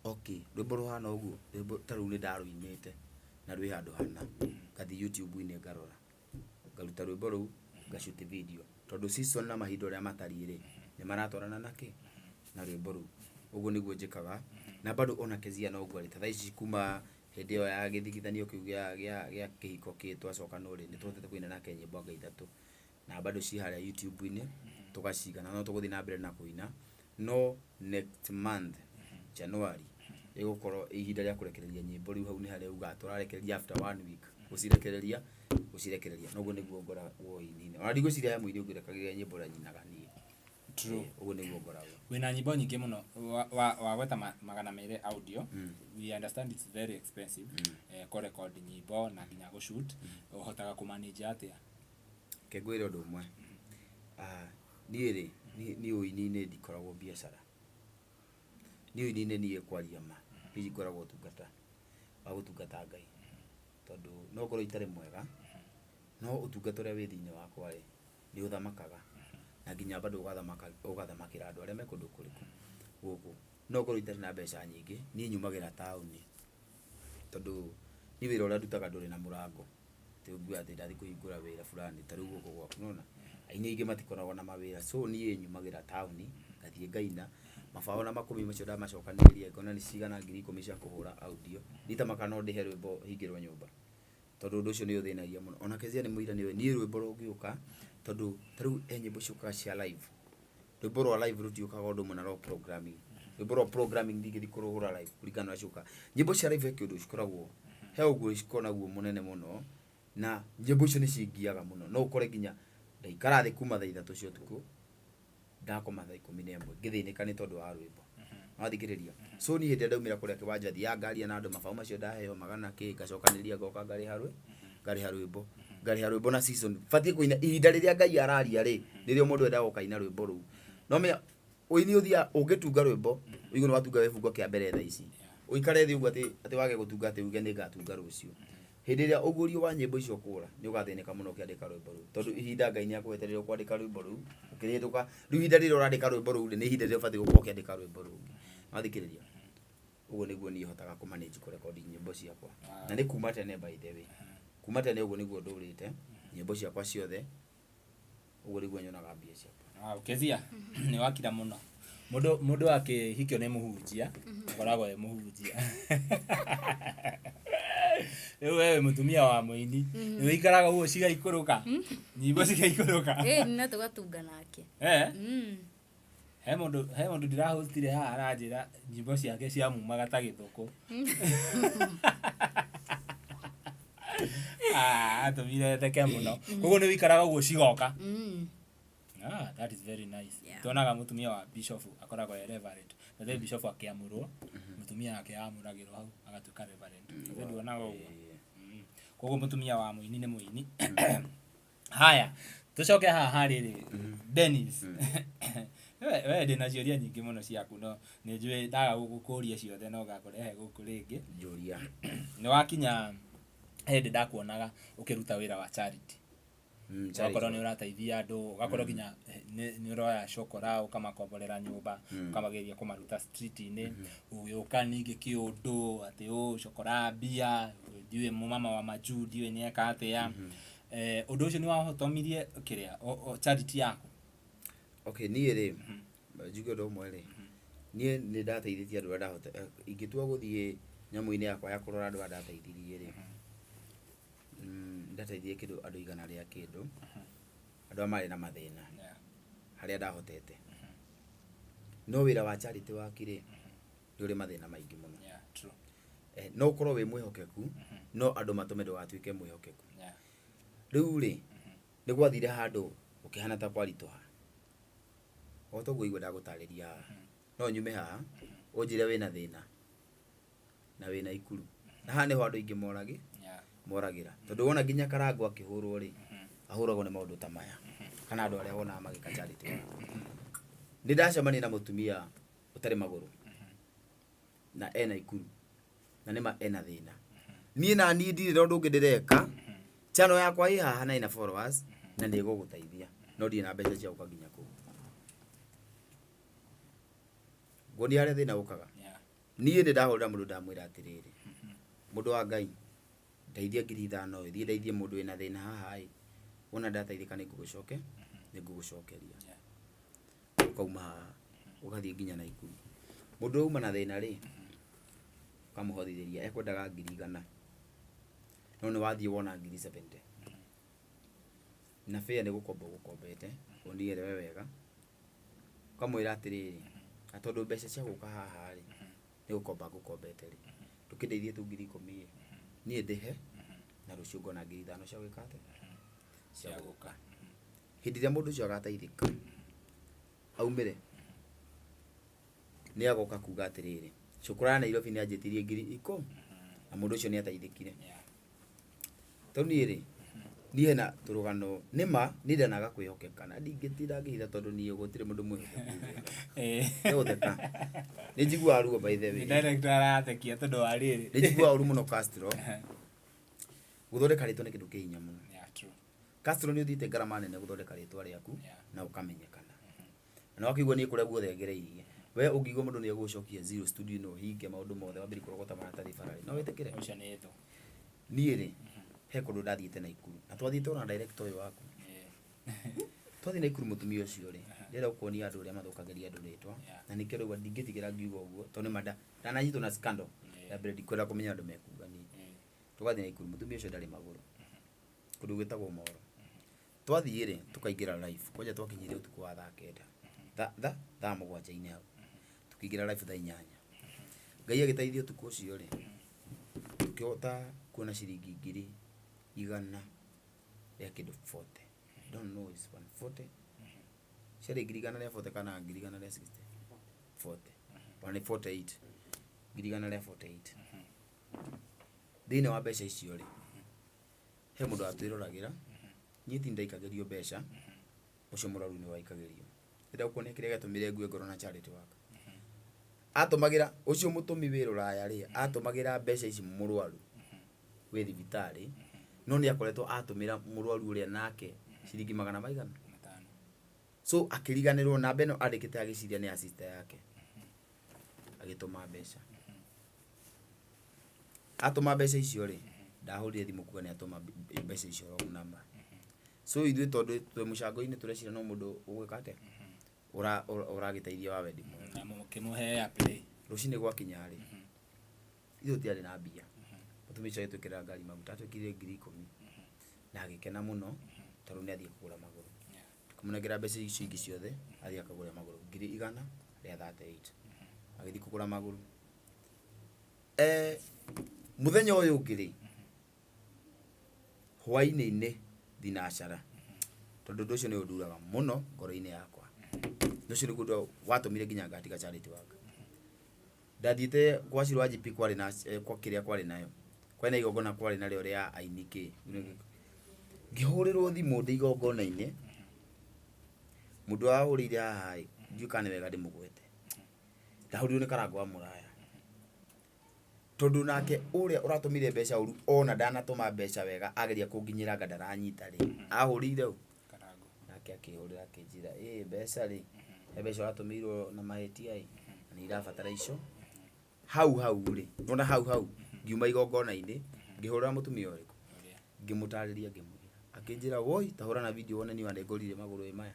Okay, rwĩmbo rũhana ũguo, rwĩmbo ta rũu nĩ ndarũinĩte na rwĩ handũ hana. Ngathiĩ YouTube-inĩ ngarora. Ngaruta rwĩmbo rũu, nga shoot video. Tondũ season na mahinda ũrĩa matariĩ rĩ, nĩ maratwarana na kĩ? Na rwĩmbo rũu. Ũguo nĩguo njĩkaga. Na bado ona Kezia noguo arĩ. Ta thaa ici kuma hĩndĩ ĩyo ya gĩthigithanio kĩu gĩa kĩhiko kĩ twacokanwo rĩ, nĩ tũhotete kũina nake nyĩmbo anga 3. Na bado ciĩ harĩa YouTube-inĩ, tũgaciga. Na no tũgũthiĩ na mbere na kũina. No next month, January, ĩgũkorwo ihinda rĩa kũrekereria nyĩmbo. Rĩu hau nĩ harĩa ugaga tũrarekereria after one week. Gũcirekereria, gũcirekereria. Na ũguo nĩguo ngoragwo ũini-inĩ. Ona ndigwĩciria he mũini ũngĩrekagĩrĩria nyĩmbo ũrĩa nyinaga niĩ. True. Ũguo nĩguo ngoragwo. Wĩna nyĩmbo nyingĩ mũno, wagweta 200 audio. We understand it's very expensive. Kũrecord nyĩmbo na nginya gũshoot. Ũhotaga kũmanage atĩa? Reke ngwĩre ũndũ ũmwe. Niĩ rĩ, niĩ ũini-inĩ ndikoragwo biacara. Niĩ ũini-inĩ niĩ kwaria ma, niĩ ngoragwo ũtungata wa gũtungata Ngai. Tondũ no ngorwo itarĩ mwega, no ũtungata ũrĩa wĩ thĩinĩ wakwa rĩ, nĩ ũthamakaga. Na nginya bado ũgathamakĩra andũ arĩa me kũndũ kũrĩkũ gũkũ. No ngorwo itarĩ na mbeca nyingĩ, niĩ nyumagĩra taũni. Tondũ niĩ wĩra ũrĩa ndutaga ndũrĩ na mũrango. Atĩ ũngue atĩ ndathiĩ kũhingũra wĩra fulani ta rĩu gũkũ gwaku, nĩwona? Aini aingĩ matikoragwo na mawĩra. So niĩ nyumagĩra taũni, ngathiĩ ngaina, mabaũ na makũmi macio ndamacokanĩrĩria ngona nĩ cigana 10,000 cia kũhũra audio. Nditamakaga no ndĩhe rwĩmbo hingĩrwo nyũmba. Tondũ ũndũ ũcio nĩ ũthĩnagia mũno. Ona Kezia nĩ mũira nĩoĩ, niĩ rwĩmbo rũngĩũka, tondũ ta rĩu he nyĩmbo ciũkaga cia live. Rwĩmbo rwa live rũtiũkaga ũndũ ũmwe na rwa programming. Rwĩmbo rwa programming ndingĩthiĩ kũrũhũra live kũringana na ũrĩa ciũkaga. Nyĩmbo cia live he kĩũndũ cikoragwo, he ũguo cikoragwo naguo mũnene mũno, na nyĩmbo icio nĩ cingiaga mũno. No ũkore nginya ndaikara thĩ kuma thaa 3 cia ũtukũ, ndakoma thaa 11 ngĩthĩnĩka nĩ tondũ wa rwĩmbo. Wathikĩrĩria? So niĩ hĩndĩ ĩrĩa ndaumĩra kũrĩa kĩwanja thiaga ngaria na andũ mabaũ macio ndaheo magana kĩ, ngacokanĩrĩria ngoka ngarĩha ngarĩha rwĩmbo. Ngarĩha rwĩmbo na season. Batiĩ kũina ihinda rĩrĩa Ngai araria rĩ, nĩrĩo mũndũ endaga gũkaina rwĩmbo rũu. No menya ũini ũthiaga ũngĩtunga rwĩmbo, ũigue nĩ watunga gĩbungo kĩa mbere thaa ici. Ũikare thĩ ũguo atĩ wage gũtunga atĩ uge nĩ ngatunga rũciũ. Hĩndĩ ĩrĩa ũguũrio wa nyĩmbo icio ũkũra, nĩ ũgathĩnĩka mũno ũkĩandĩka rwĩmbo rũu. Tondũ ihinda Ngai nĩ akũhete rĩrĩa ũkwandĩka rwĩmbo rũu, ũkĩrĩhĩtũka, rĩu ihinda rĩrĩa ũrandĩka rwĩmbo rũu rĩ, nĩ ihinda rĩrĩa ũbatiĩ gũkorwo ũkĩandĩka rwĩmbo rũngĩ. Wathikĩrĩria ũguo nĩguo niĩ hotaga kũ manage kũ record nyĩmbo ciakwa na nĩ kuma tene by the way kuma tene ũguo nĩguo ndũrĩte nyĩmbo ciakwa ciothe ũguo nĩguo nyonaga mbia ciakwa. Wow, Kezia, nĩ wakira mũno. Mũndũ mũndũ akĩhikio nĩ mũhunjia, akoragwo e mũhunjia. Rĩu wewe mũtumia wa mũini, nĩ wĩikaraga ũguo cigaikũrũka, nyĩmbo cigaikũrũka. Ĩĩ na tũgatunga nake. Eh? He mũndũ he mũndũ ndĩrahostire haha aranjĩra nyĩmbo ciake ciamumaga ta gĩthũkũ. Ah, atũmire theke mũno. Koguo nĩ wĩikaraga ũguo cigoka. Ah, that is very nice. Yeah. Tuonaga mũtumia wa bishop akoragwo e reverend. Na then bishop akĩamũrwo, mũtumia wake amũragĩrwo hau agatuĩka reverend. Ithe nduonaga ũguo. Koguo mũtumia wa mũini nĩ mũini. Haya, tucoke haha harĩ rĩ Dennis. We we ndĩna ciũria nyingĩ mũno ciaku no nĩ njũĩ ndaga gũkũria ciothe no ngakũrehe gũkũ rĩngĩ. Njũria. Nĩ wakinya hĩndĩ ndakuonaga ũkĩruta wĩra wa charity. Ũgakorwo nĩ ũrateithia andũ, ũgakorwo nginya nĩ ũroya cokora ũkamakomborera nyũmba, ũkamageria kũmaruta street-inĩ, ũgĩũka ningĩ kĩũndũ atĩ ũ cokora mbia, ndiũĩ mũmama wa majuu ndiũĩ nĩ eka atĩa. Ũndũ ũcio nĩ wahotomirie kĩrĩa charity yaku? Okay, niĩ rĩ, njuge ũndũ ũmwe rĩ, niĩ nĩ ndateithĩtie andũ arĩa ndahota, ingĩtua gũthiĩ nyamũ-inĩ yakwa ya kũrora andũ arĩa ndateithirie rĩ, ndateithirie kĩndũ andũ igana rĩa kĩndũ, andũ arĩa marĩ na mathĩna, harĩa ndahotete. No wĩra wa charity work rĩ, nĩ ũrĩ mathĩna maingĩ mũno. Yeah, true. No ũkorwo wĩ mwĩhokeku, no andũ matũme ndũgatuĩke mwĩhokeku. Rĩu rĩ, nĩ gwathire handũ gũkĩhana ta kwaritũha. O ta ũguo waigua ndagũtarĩria haha, no nyume haha, ũnjĩre wĩna thĩna, na wĩna ikuru. Na haha nĩho andũ aingĩ moragĩra. Tondũ wona nginya Karangũ akĩhũrwo rĩ, ahũragwo nĩ maũndũ ta maya. Kana andũ arĩa wonaga magĩka charity work. Nĩ ndacemania na mũtumia ũtarĩ magũrũ, na ena ikuru, na nĩma ena thĩna. Niĩ na niĩ ndirĩ na ũndũ ũngĩ ndĩreka, channel yakwa ĩ haha na ĩna followers, na nĩ ĩgũgũteithia, no ndirĩ na mbeca cia gũka nginya kũu. Nguonia harĩa thĩna ũkaga. Niĩ nĩ ndahũrĩra mũndũ ndamwĩra atĩrĩrĩ, mũndũ wa Ngai, ndeithia 5,000 ĩ, thiĩ ndeithie mũndũ wĩna thĩna haha ĩ, wona ndateithĩka nĩ ngũgũcoke, nĩ ngũgũcokeria. Ũkauma haha, ũgathiĩ nginya Naikuru. Mũndũ ũyũ auma na thĩna rĩ, ũkamũhothithĩria, ekwendaga 100,000, no nĩ wathiĩ wona 70,000. Na fare nĩ gũkomba ũgũkombete, ũnielewe wega, ũkamwĩra atĩrĩrĩ, na tondũ mbeca cia gũka haha rĩ, nĩ gũkomba ngũkombete rĩ, ndũkĩndeithie tu 10,000 ĩ, niĩ ndĩhe, na rũciũ ngona 5,000 cia gwĩka atĩa? Cia gũka. Hĩndĩ ĩrĩa mũndũ ũcio agateithĩka, aumĩre, nĩ agoka kuga atĩrĩrĩ, cũkũra ya Nairobi nĩ anjĩtirie 10,000, na mũndũ ũcio nĩ ateithĩkire. Tondũ niĩ rĩ, niĩ hena tũrũgano, nĩ ma niĩ ndanaga kwĩhokeka na ndingĩtinda ngĩhitha tondũ niĩ gũtirĩ mũndũ mwĩhokeku. Nĩ gũtheka. Nĩ njiguaga ruo by the way. Director arathekia tondũ wa rĩrĩ. Nĩ njiguaga ũru mũno Castro. Gũthondeka rĩtwa nĩ kĩndũ kĩ hinya mũno. Yeah, true. Castro nĩ ũthiĩte ngarama nene gũthondeka rĩtwa rĩaku na ũkamenyekana. Na wakĩigua niĩ kũrĩa guothe ngereirie. We ũngĩigua mũndũ nĩ egũgũcokia zero studio ĩno ũhinge maũndũ mothe wambĩrĩrie kũrogota maratathi bara-rĩ, no wĩtĩkĩre? Ũcio nĩ thũ. Niĩ rĩ, he kũndũ ndathiĩte Naikuru. Na twathiĩte ona director ũyũ waku. Twathiĩ Naikuru mũtumia ũcio rĩ, ndĩrenda gũkuonia andũ ũrĩa mathũkagĩria andũ rĩtwa. Na nĩkĩo rĩu ndingĩtigĩra ngiuga ũguo, tondũ nĩ ma ndananyitwo na scandal. Ya mbere ndikwenda kũmenya andũ mekuga niĩ. Tũgathiĩ Naikuru, mũtumia ũcio ndarĩ magũrũ. Kũndũ gwĩtagwo Moro. Twathiĩ rĩ, tũkaingĩra live. Kwanja twakinyire ũtukũ wa thaa kenda. Thaa mũgwanja-inĩ hau. Tũkĩingĩra live thaa inyanya. Ngai agĩteithia ũtukũ ũcio rĩ, tũkĩhota kuona ciringi 100,000 rĩa kĩndũ 40. I don't know is 140. Ciarĩ 140,000 kana 160,000? 40. Ona nĩ 48. 148,000. Thĩinĩ wa mbeca icio rĩ, he mũndũ watwĩroragĩra, niĩ ti ndaikagĩrio mbeca, ũcio mũrwaru nĩwe waikagĩrio. Ndĩrenda gũkuonia kĩrĩa gĩatũmire ngue ngoro na charity work. Atũmagĩra, ũcio mũtũmi wĩ rũraya rĩ, atũmagĩra mbeca ici mũrwaru wĩ thibitarĩ, no nĩ akoretwo atũmĩra mũrwaru ũrĩa nake ciringi magana maigana? So akĩriganĩrwo namba ĩno andĩkĩte agĩciria nĩ ya sister yake. Agĩtũma mbeca. Atũma mbeca icio rĩ, ndahũrire thimũ kuga nĩ atũma mbeca icio wrong number. So ithuĩ tondũ twĩ mũcango-inĩ tũreciria no mũndũ ũgwĩka atĩa? Ũragĩteithia wa wendi mwega. Na mũkĩmũhe airplay. Rũcinĩ gwakinya rĩ, ithuĩ tũtiarĩ na mbia. Mũtumia ũcio agĩtwĩkĩrĩra ngari maguta, atwĩkĩrire 10,000 na agĩkena mũno tondũ nĩ athiĩ kũgũra magũrũ. Tũkĩmũnengera mbeca icio ingĩ ciothe, athiĩ akagũre magũrũ, 138,000. Agĩthiĩ kũgũra magũrũ. Mũthenya ũyũ ũngĩ rĩ, hwainĩ-inĩ thinacara, tondũ ũndũ ũcio nĩ ũnduraga mũno ngoro-inĩ yakwa. Na ũcio nĩguo ũndũ watũmire nginya ngatiga charity work. Ndathiĩte gwa Shiro wa GP kwarĩ na kwa kĩrĩa kwarĩ nayo, kwarĩ na igongona kwarĩ narĩo rĩa aini kĩ. Ngĩhũrĩrwo thimũ ndĩ igongona-inĩ, mũndũ wahũrĩire haha ĩ, ndiũĩ kana nĩ wega ndĩmũgwete. Ndahũrirwo nĩ Karangũ wa Mũraya. Tondũ nake ũrĩa ũratũmire mbeca ũru ona ndanatũma mbeca wega ageria kũnginyĩra anga ndaranyita rĩ, ahũrĩire ũ? Karangũ. Nake akĩhũrĩra akĩnjĩra ĩ mbeca rĩ, he mbeca ũratũmĩirwo na mahĩtia ĩ, na nĩ irabatara ico. Hau hau rĩ, nĩwona hau hau, ngiuma igongona-inĩ, ngĩhũrĩra mũtumia ũrĩkũ? Ngĩmũtarĩria ngĩmwĩra. Akĩnjĩra woi ta hũra na video wone niĩ wanengorire magũrũ ĩ maya.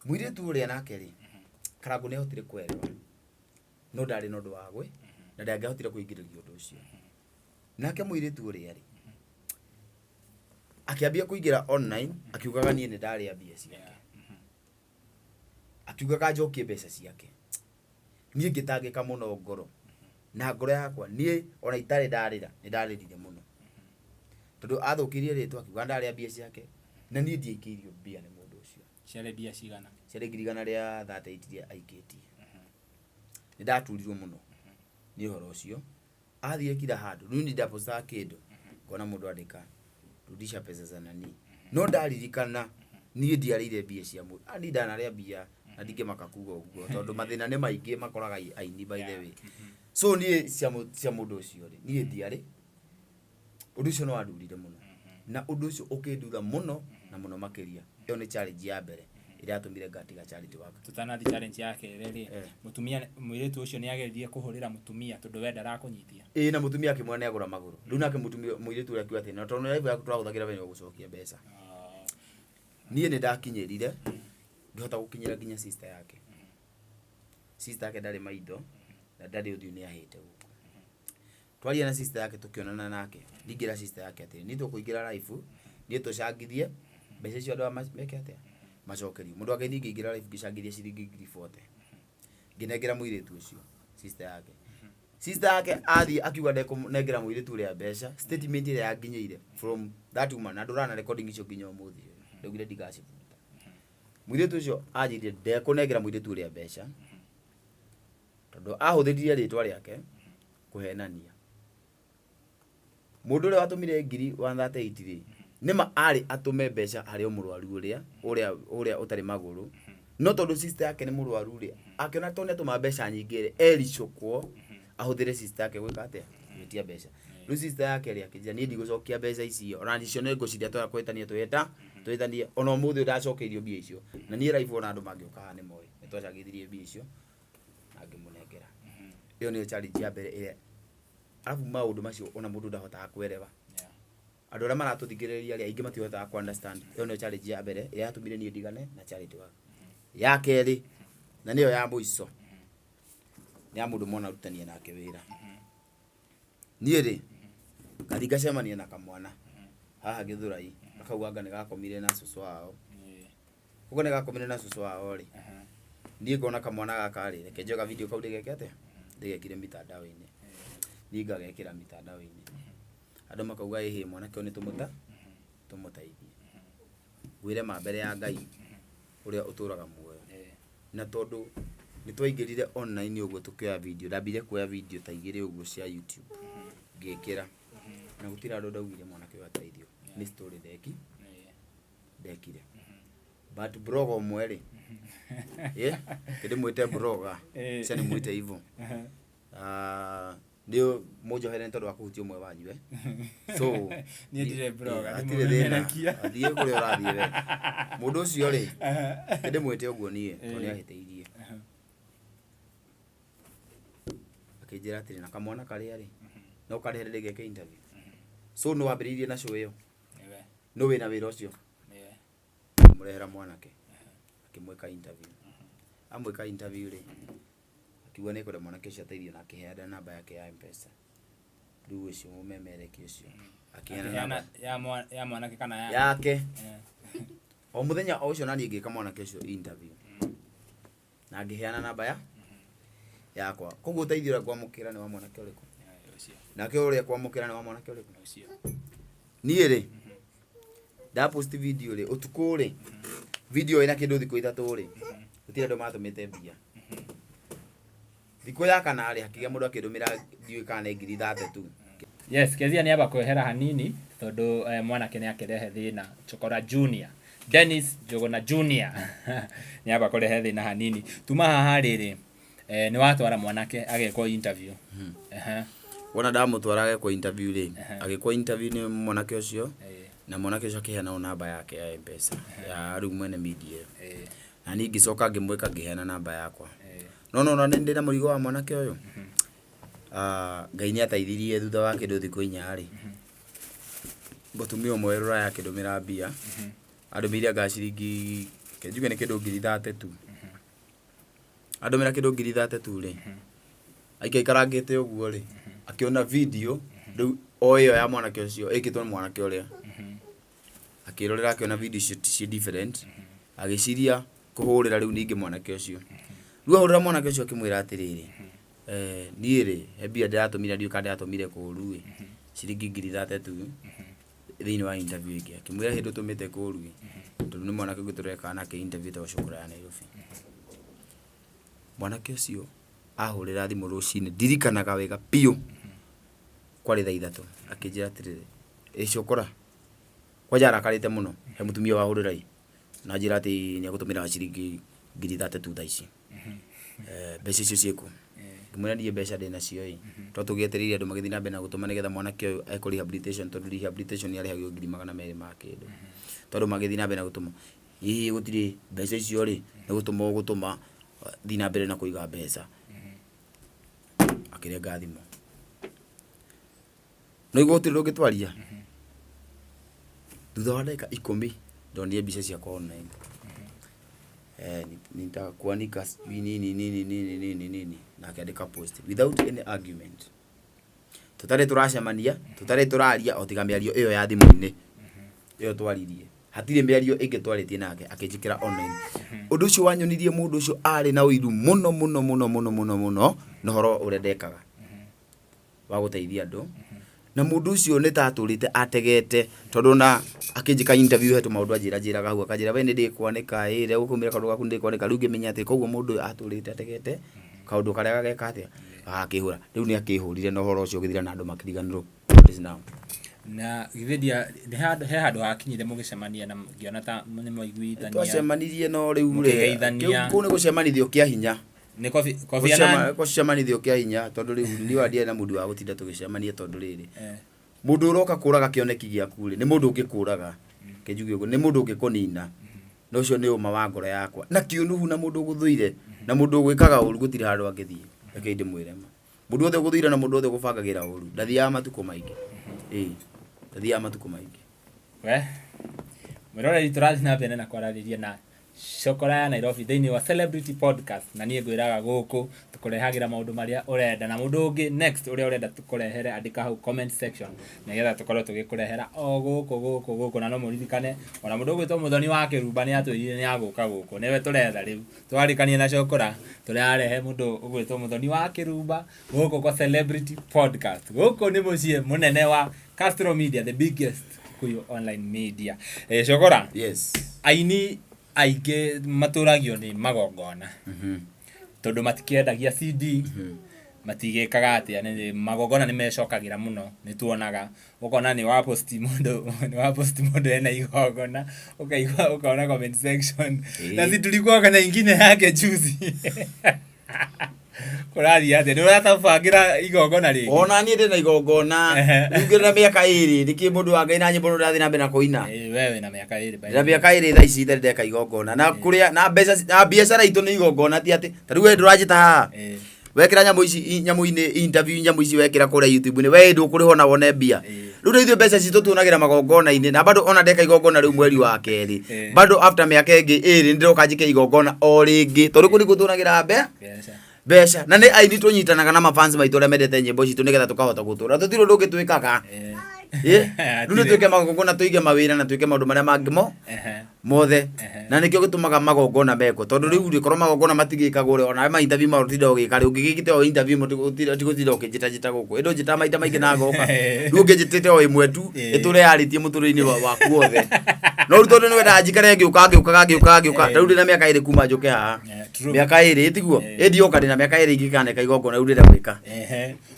Mũirĩtu ũrĩa nake rĩ, Karangũ nĩ ahotire kũerewa. No ndarĩ na ũndũ wa gwĩ na ndangĩahotire kũingĩrĩria ũndũ ũcio. Nake mũirĩtu ũrĩa rĩ, akĩambia kũingĩra online akiugaga niĩ nĩ ndarĩa mbia ciake, akiugaga njokie mbeca ciake. Niĩ ngĩtangĩka mũno ngoro, na ngoro yakwa niĩ ona itarĩ ndarĩra nĩ ndarĩrire mũno, tondũ athũkirie rĩtwa akiuga ndarĩa mbia ciake, na niĩ ndiaikĩirio mbia nĩ mũndũ ũcio. Ciarĩ mbia cigana? Ciarĩ 138,000 iria aikĩtie. Nĩ ndaturirwo mũno nĩ ũhoro ũcio. Athiĩ kila handũ, rĩu niĩ ndapostaga kĩndũ ngona mũndũ andĩka rudisha pesa za nani. No ndaririkana niĩ ndiarĩire mbia cia mũndũ. Ah, niĩ ndanarĩa mbia na ndingĩmaka kuga ũguo tondũ mathĩna nĩ maingĩ makoraga aini by the way. So niĩ cia mũndũ ũcio rĩ, niĩ ndiarĩ. Ũndũ ũcio nĩ wandurire mũno. Na ũndũ ũcio ũkĩndura mũno na mũno makĩria. Ĩyo nĩ challenge ya mbere ĩrĩa yatũmire ngatiga charity work. Tũtanathiĩ challenge ya kerĩ rĩ, mũtumia mũirĩtu ũcio nĩ ageririe kũhũrĩra mũtumia tondũ we ndarakũnyitia. Ĩĩ na mũtumia akĩmwĩra nĩ agũra magũrũ. Rĩu nake mũtumia mũirĩtu ũrĩa akiuga atĩrĩ, na tondũ nĩ live yaku tũrahũthagĩra we nĩ ũgũcokia mbeca. Niĩ nĩ ndakinyĩrire, ngĩhota gũkinyĩra nginya sister yake. Sister yake ndarĩ maitho na ndarĩ ũthiũ nĩ ahĩte gũkũ. Twaria na sister yake tũkĩonana nake, ndingĩra sister yake atĩrĩ, niĩ tũkũingĩra live, niĩ tũcangithie mbeca icio andũ aya meke atĩa? Macokerio. Mũndũ wa Ngai niĩ ngĩingĩra live ngĩcangithia ciringi 40,000. Ngĩnengera mũirĩtu ũcio sister yake. Sister yake athiĩ akiuga ndekũnengera mũirĩtu ũrĩa mbeca, statement ĩrĩa yanginyĩire from that woman, na ndũrana recording icio nginya ũmũthĩ ũyũ, ndaugire ndigacibuta. Mũirĩtu ũcio anjĩrire ndekũnengera mũirĩtu ũrĩa mbeca, tondũ ahũthĩrire rĩtwa rĩake kũhenania. Mũndũ ũrĩa watũmire 138,000 rĩ, nĩma arĩ atũme mbeca harĩ o mũrwaru ũrĩa ũrĩa ũrĩa ũtarĩ magũrũ, no tondũ sister yake nĩ mũrwaru rĩ, akĩona tondũ nĩ atũma mbeca nyingĩ rĩ, ericũkwo ahũthĩre sister yake gwĩka atĩa? Gwĩtia mbeca. Rĩu sister yake rĩ, akĩnjĩra niĩ ndigũcokia mbeca icio, ona icio nĩ ngũciria twaya kũhĩtania twĩta, twĩtanie, ona ũmũthĩ ũyũ ndacokeirio mbia icio. Na niĩ live ona andũ mangĩũka haha nĩ moĩ, nĩ twacangithirie mbia icio na ngĩmũnengera. Ĩyo nĩyo challenge ya mbere ĩrĩa, arabu maũndũ macio ona mũndũ ndahotaga kũerewa. Andũ arĩa maratũthikĩrĩria rĩ, aingĩ matihotaga kũ understand. Ĩyo nĩyo challenge ya mbere ĩrĩa yatũmire niĩ ndigane na charity work. Ya kerĩ, na nĩyo ya mũico, nĩ ya mũndũ mwanarutania nake wĩra. Niĩ rĩ, ngathiĩ ngacemania na kamwana haha Gĩthũrai, gakauga anga nĩ gakomire na cũcũ wao. Koguo nĩ gakomire na cũcũ wao rĩ, niĩ ngona kamwana gaka rĩ, reke njoe ka video kau ndĩgeke atĩa, ndĩgekĩre mitandao-inĩ. Niĩ ngagekĩra mitandao-inĩ. Andũ makauga ĩhĩ mwanake ũyũ nĩ tũmũta, tũmũteithie. Ngwĩre ma mbere ya Ngai ũrĩa ũtũraga muoyo. Na tondũ nĩ twaingĩrire online ũguo tũkĩoya video, ndambire kuoya video ta igĩrĩ ũguo cia YouTube, ngĩkĩra. Na gũtirĩ handũ ndaugire mwanake ũyũ ateithio, nĩ story ndeki, ndekire. But blogger ũmwe rĩ, reke ndĩmwĩte blogger, acha nimwite hivyo. Nĩ mũnjohere nĩ tondũ wa kũhutia ũmwe wanyu eh. So Niĩ ndirĩ blogger, nĩ hatirĩ thĩna. mũmemerekia. Thiĩ kũrĩa ũrathiĩ we. Mũndũ ũcio rĩ, reke ndĩmwĩte ũguo niĩ tondũ nĩ ahĩtĩirie. Akĩnjĩra atĩrĩ na kamwana karĩa rĩ no karehere rĩgeke interview. So nũ wambĩrĩirie na show ĩyo? Nĩwe. Nũ wĩna wĩra ũcio? Nĩwe. Mũrehera mwanake akĩmwĩka interview. Amwĩka interview rĩ, akiuga nĩ ekwenda mwanake ũcio ateithio na akĩheana namba yake ya Mpesa. Rĩu ũcio mũmemereki ũcio akĩheana Akĩheana namba ya mwanake kana ya yake. Eh. O mũthenya o ũcio naniĩ ngĩka mwanake ũcio interview na ngĩheana namba ya yakwa. Koguo ũteithio ũrĩa ngwamũkĩra nĩ wa mwanake ũrĩkũ? Eh, ũcio. Nake ũrĩa kwamũkĩra nĩ wa mwanake ũrĩkũ? Ũcio. Niĩ rĩ, ndapost video rĩ, ũtukũ rĩ, video ĩna kĩndũ thikũ 3 rĩ, gũtirĩ andũ matũmĩte mbia. Thikũ ya kana rĩ, hakĩgĩa mũndũ akĩndũmĩra ndiũĩ kana nĩ ngiri 32. Yes, Kezia nĩ amba kwehera hanini tondũ mwanake nĩ akĩrehe thĩna. Chokora Junior, Dennis Njuguna Junior nĩ amba kũrehe thĩna hanini. Tuma haha rĩrĩ, nĩ watwara mwanake agekwo interview. Ehe. Wona ndamũtwara agekwo interview rĩ, Ehe. agĩkwo interview nĩ mwanake ũcio, Eh, na mwanake ũcio akĩheana namba yake ya Mpesa ya rĩu mwene media ĩyo. eh, Na niĩ ngĩcoka ngĩmwĩka ngĩheana namba yakwa. eh. No no nĩ ndĩna mũrigo wa mwanake ũyũ. Ngai nĩ ateithirie thutha wa kĩndũ thikũ 4 rĩ, mũtumia ũmwe rũraya akĩndũmĩra mbia, andũmĩire anga ciringi, reke njuge nĩ kĩndũ ngiri 32. Andũmĩra kĩndũ ngiri 32 rĩ, aikarangĩte ũguo rĩ, akĩona video rĩu o ĩyo ya mwanake ũcio ĩkĩtwo nĩ mwanake ũrĩa. Akĩrorera akĩona video icio ciĩ different, agĩciria kũhũrĩra rĩu ningĩ mwanake ũcio. Rĩu ahũrĩra mwanake ũcio akĩmwĩra atĩrĩrĩ, niĩ rĩ, he mbia ndĩratũmire ndiũĩ kana ndĩratũmire kũũru ĩ, ciringi ngiri 32 thĩinĩ wa interview ĩngĩ. Akĩmwĩra hĩndĩ ũtũmĩte kũũru ĩ, tondũ nĩ mwanake ũngĩ tũrekaga nake interview wĩtagwo Cũkũra ya Nairobi. Mwanake ũcio ahũrĩra thimũ rũcinĩ, ndirikanaga wega biũ, kwarĩ thaa 3, akĩnjĩra atĩrĩrĩ, ĩ Cũkũra, kwanja arakarĩte mũno, he mũtumia wahũrĩra ĩ, na anjĩra atĩ nĩ egũtũmĩra ciringi ngiri 32 thaa ici. Mbeca icio ciĩkũ? Ngĩmwĩra niĩ mbeca ndĩnacio ĩ, to tũgĩetereire andũ magĩthiĩ na mbere na gũtũma nĩgetha mwanake ũyũ ekwo rehabilitation, tondũ rehabilitation arĩhagio ngiri 200 ma kĩndũ. Tondũ magĩthiĩ na mbere na gũtũma, ĩ gũtirĩ mbeca icio rĩ, nĩ gũtũma ũgũtũma, thiĩ na mbere na kũiga mbeca. Akĩrenga thimũ. No igua gũtirĩ ũndũ ũngĩtwaria. Thutha wa ndagĩka 10 ndonire mbica ciakwa online. Nitakuanika sijui nini nini nini nini nini, na akĩandĩka post without any argument. Tũtarĩ tũracemania, tũtarĩ tũraria o tiga mĩario ĩyo ya thimũ-inĩ ĩyo twaririe. Hatirĩ mĩario ĩngĩ twarĩtie nake, akĩnjĩkĩra online. Ũndũ ũcio wanyonirie mũndũ ũcio arĩ na ũiru mũno mũno mũno mũno mũno mũno na ũhoro ũrĩa ndekaga wa gũteithia andũ. Na mũndũ ũcio nĩ ta atũrĩte ategete, tondũ ona akĩnjĩka interview he tũmaũndũ anjĩra njĩraga hau, akanjĩra we nĩ ndĩkwanĩka ĩ, rĩrĩa gũkaumĩra kaũndũ gaku nĩ ndĩkwanĩka. Rĩu ngĩmenya atĩ koguo mũndũ ũyũ atũrĩte ategete kaũndũ karĩa gageka atĩa, gagakĩhũra. Rĩu nĩ akĩhũrire na ũhoro ũcio ũgĩthira na andũ makĩriganĩrwo what is now. Na githĩ ndia nĩ handũ he handũ hakinyire mũgĩcemania na ngĩona ta nĩ mwaiguithania. Twacemanirie no rĩu rĩ, Mũkĩgeithania. kũu nĩ gũcemanithio kĩa hinya. Nĩ Kofi Annan. Gũcemanithio kĩa hinya tondũ rĩu niĩ wa ndiarĩ na mũndũ wa gũtinda tũgĩcemania tondũ rĩrĩ, mũndũ ũroka kũraga kĩoneki gĩaku rĩ, nĩ mũndũ ũngĩkũraga. Reke njuge ũguo, nĩ mũndũ ũngĩkũnina. Na ũcio nĩ ũma wa ngoro yakwa. Na kĩũnuhu na mũndũ ũgũthũire, na mũndũ ũgwĩkaga ũru gũtirĩ handũ angĩthiĩ. Reke ndĩmwĩre ma. Mũndũ wothe ũgũthũire na mũndũ wothe ũgũbangagĩra ũru, ndathiaga matukũ maingĩ. Ĩĩ, ndathiaga matukũ maingĩ. We, mwĩroreri tũrathiĩ na mbere na kwaranĩria na Cokora ya Nairobi thĩinĩ wa Celebrity Podcast, na niĩ ngwĩraga gũkũ tũkũrehagĩra maũndũ marĩa ũrenda, na mũndũ ũngĩ next ũrĩa ũrenda tũkũrehere andĩka hau comment section nĩgetha tũkorwo tũgĩkũrehera o gũkũ gũkũ gũkũ. Na no mũririkane ona mũndũ ũgwĩtwo Mũthoni wa Kĩrumba nĩ atwĩrire nĩ agũka gũkũ, nĩwe tũretha rĩu twarĩkanie na Cokora tũrarehe mũndũ ũgwĩtwo Mũthoni wa Kĩrumba gũkũ kwa Celebrity Podcast. Gũkũ nĩ mũciĩ mũnene wa Castro Media, the biggest Kikuyu online media. Cokora. Yes. Aini aingĩ matũragio nĩ magongona. Tondũ matikĩendagia CD, matigĩkaga atĩa, nĩ magongona nĩ mecokagĩra mũno, nĩ tuonaga. Ũkona nĩ wa post mũndũ, nĩ wa post mũndũ ena igongona, ũkaigua ũkaona comment section. Na si tulikuwa na ingine yake juzi. Kũrathiĩ atĩa? Nĩ ũratabangĩra igongona rĩngĩ? Ona niĩ ndĩna igongona. Rĩu ngĩrĩ na mĩaka 2, nĩkĩ mũndũ wa Ngai na nyĩmbo no ndĩrathiĩ na mbere na kũina? Ĩĩ, we wĩna mĩaka 2 by Ndĩna the way. mĩaka 2 thaa ici itarĩ ndeka igongona. Na kũrĩa, na mbeca, na biacara itũ nĩ igongona ti atĩ, ta rĩu we ndũranjĩta haha. Wekĩra nyamũ ici nyamũ-inĩ interview, nyamũ ici wekĩra kũrĩa YouTube-inĩ, we ndũkũrĩhwo na wone mbia. Rĩu nĩ ithuĩ mbeca citũ tuonagĩra magongona-inĩ, na bado ona ndeka igongona rĩu mweri wa kerĩ, bado after mĩaka ĩngĩ ĩrĩ nĩndĩroka njĩke igongona o rĩngĩ, tondũ kũu nĩkuo tuonagĩra Mbeca. mbeca. Na nĩ aini tũnyitanaga na mafans maitũ arĩa mendete nyĩmbo citũ nĩgetha tũkahota gũtũra. Tũtirĩ ũndũ ũngĩ twĩkaga. Ĩ, rĩu nĩ twĩke magongona, tũige mawĩra na twĩke maũndũ marĩa mangĩ mo mothe. Na nĩkĩo gĩtũmaga magongona mekwo, tondũ rĩu rĩ, korwo magongona matigĩkagwo rĩ, ona ma interview ma ũtinda ũgĩka rĩ, ũngĩgĩkĩte o interview ĩmwe tigũtinda ũkĩnjĩtanjĩta gũkũ, ĩndĩ ũnjĩtaga maita maingĩ na ngoka. Rĩu ũngĩnjĩtĩte o ĩmwe tu, ĩtũre yarĩtie mũtũrĩre-inĩ waku wothe. No rĩu tondũ nĩ wendaga njikare ngĩũka ngĩũkaga ngĩũkaga ngĩũkaga, ta rĩu ndĩna mĩaka 2 kuma njũke haha. Yeah, true. Mĩaka 2 tiguo? Ĩ ndioka ndĩna mĩaka 2 ingĩkaneka igongona rĩu ndĩrenda gwĩka.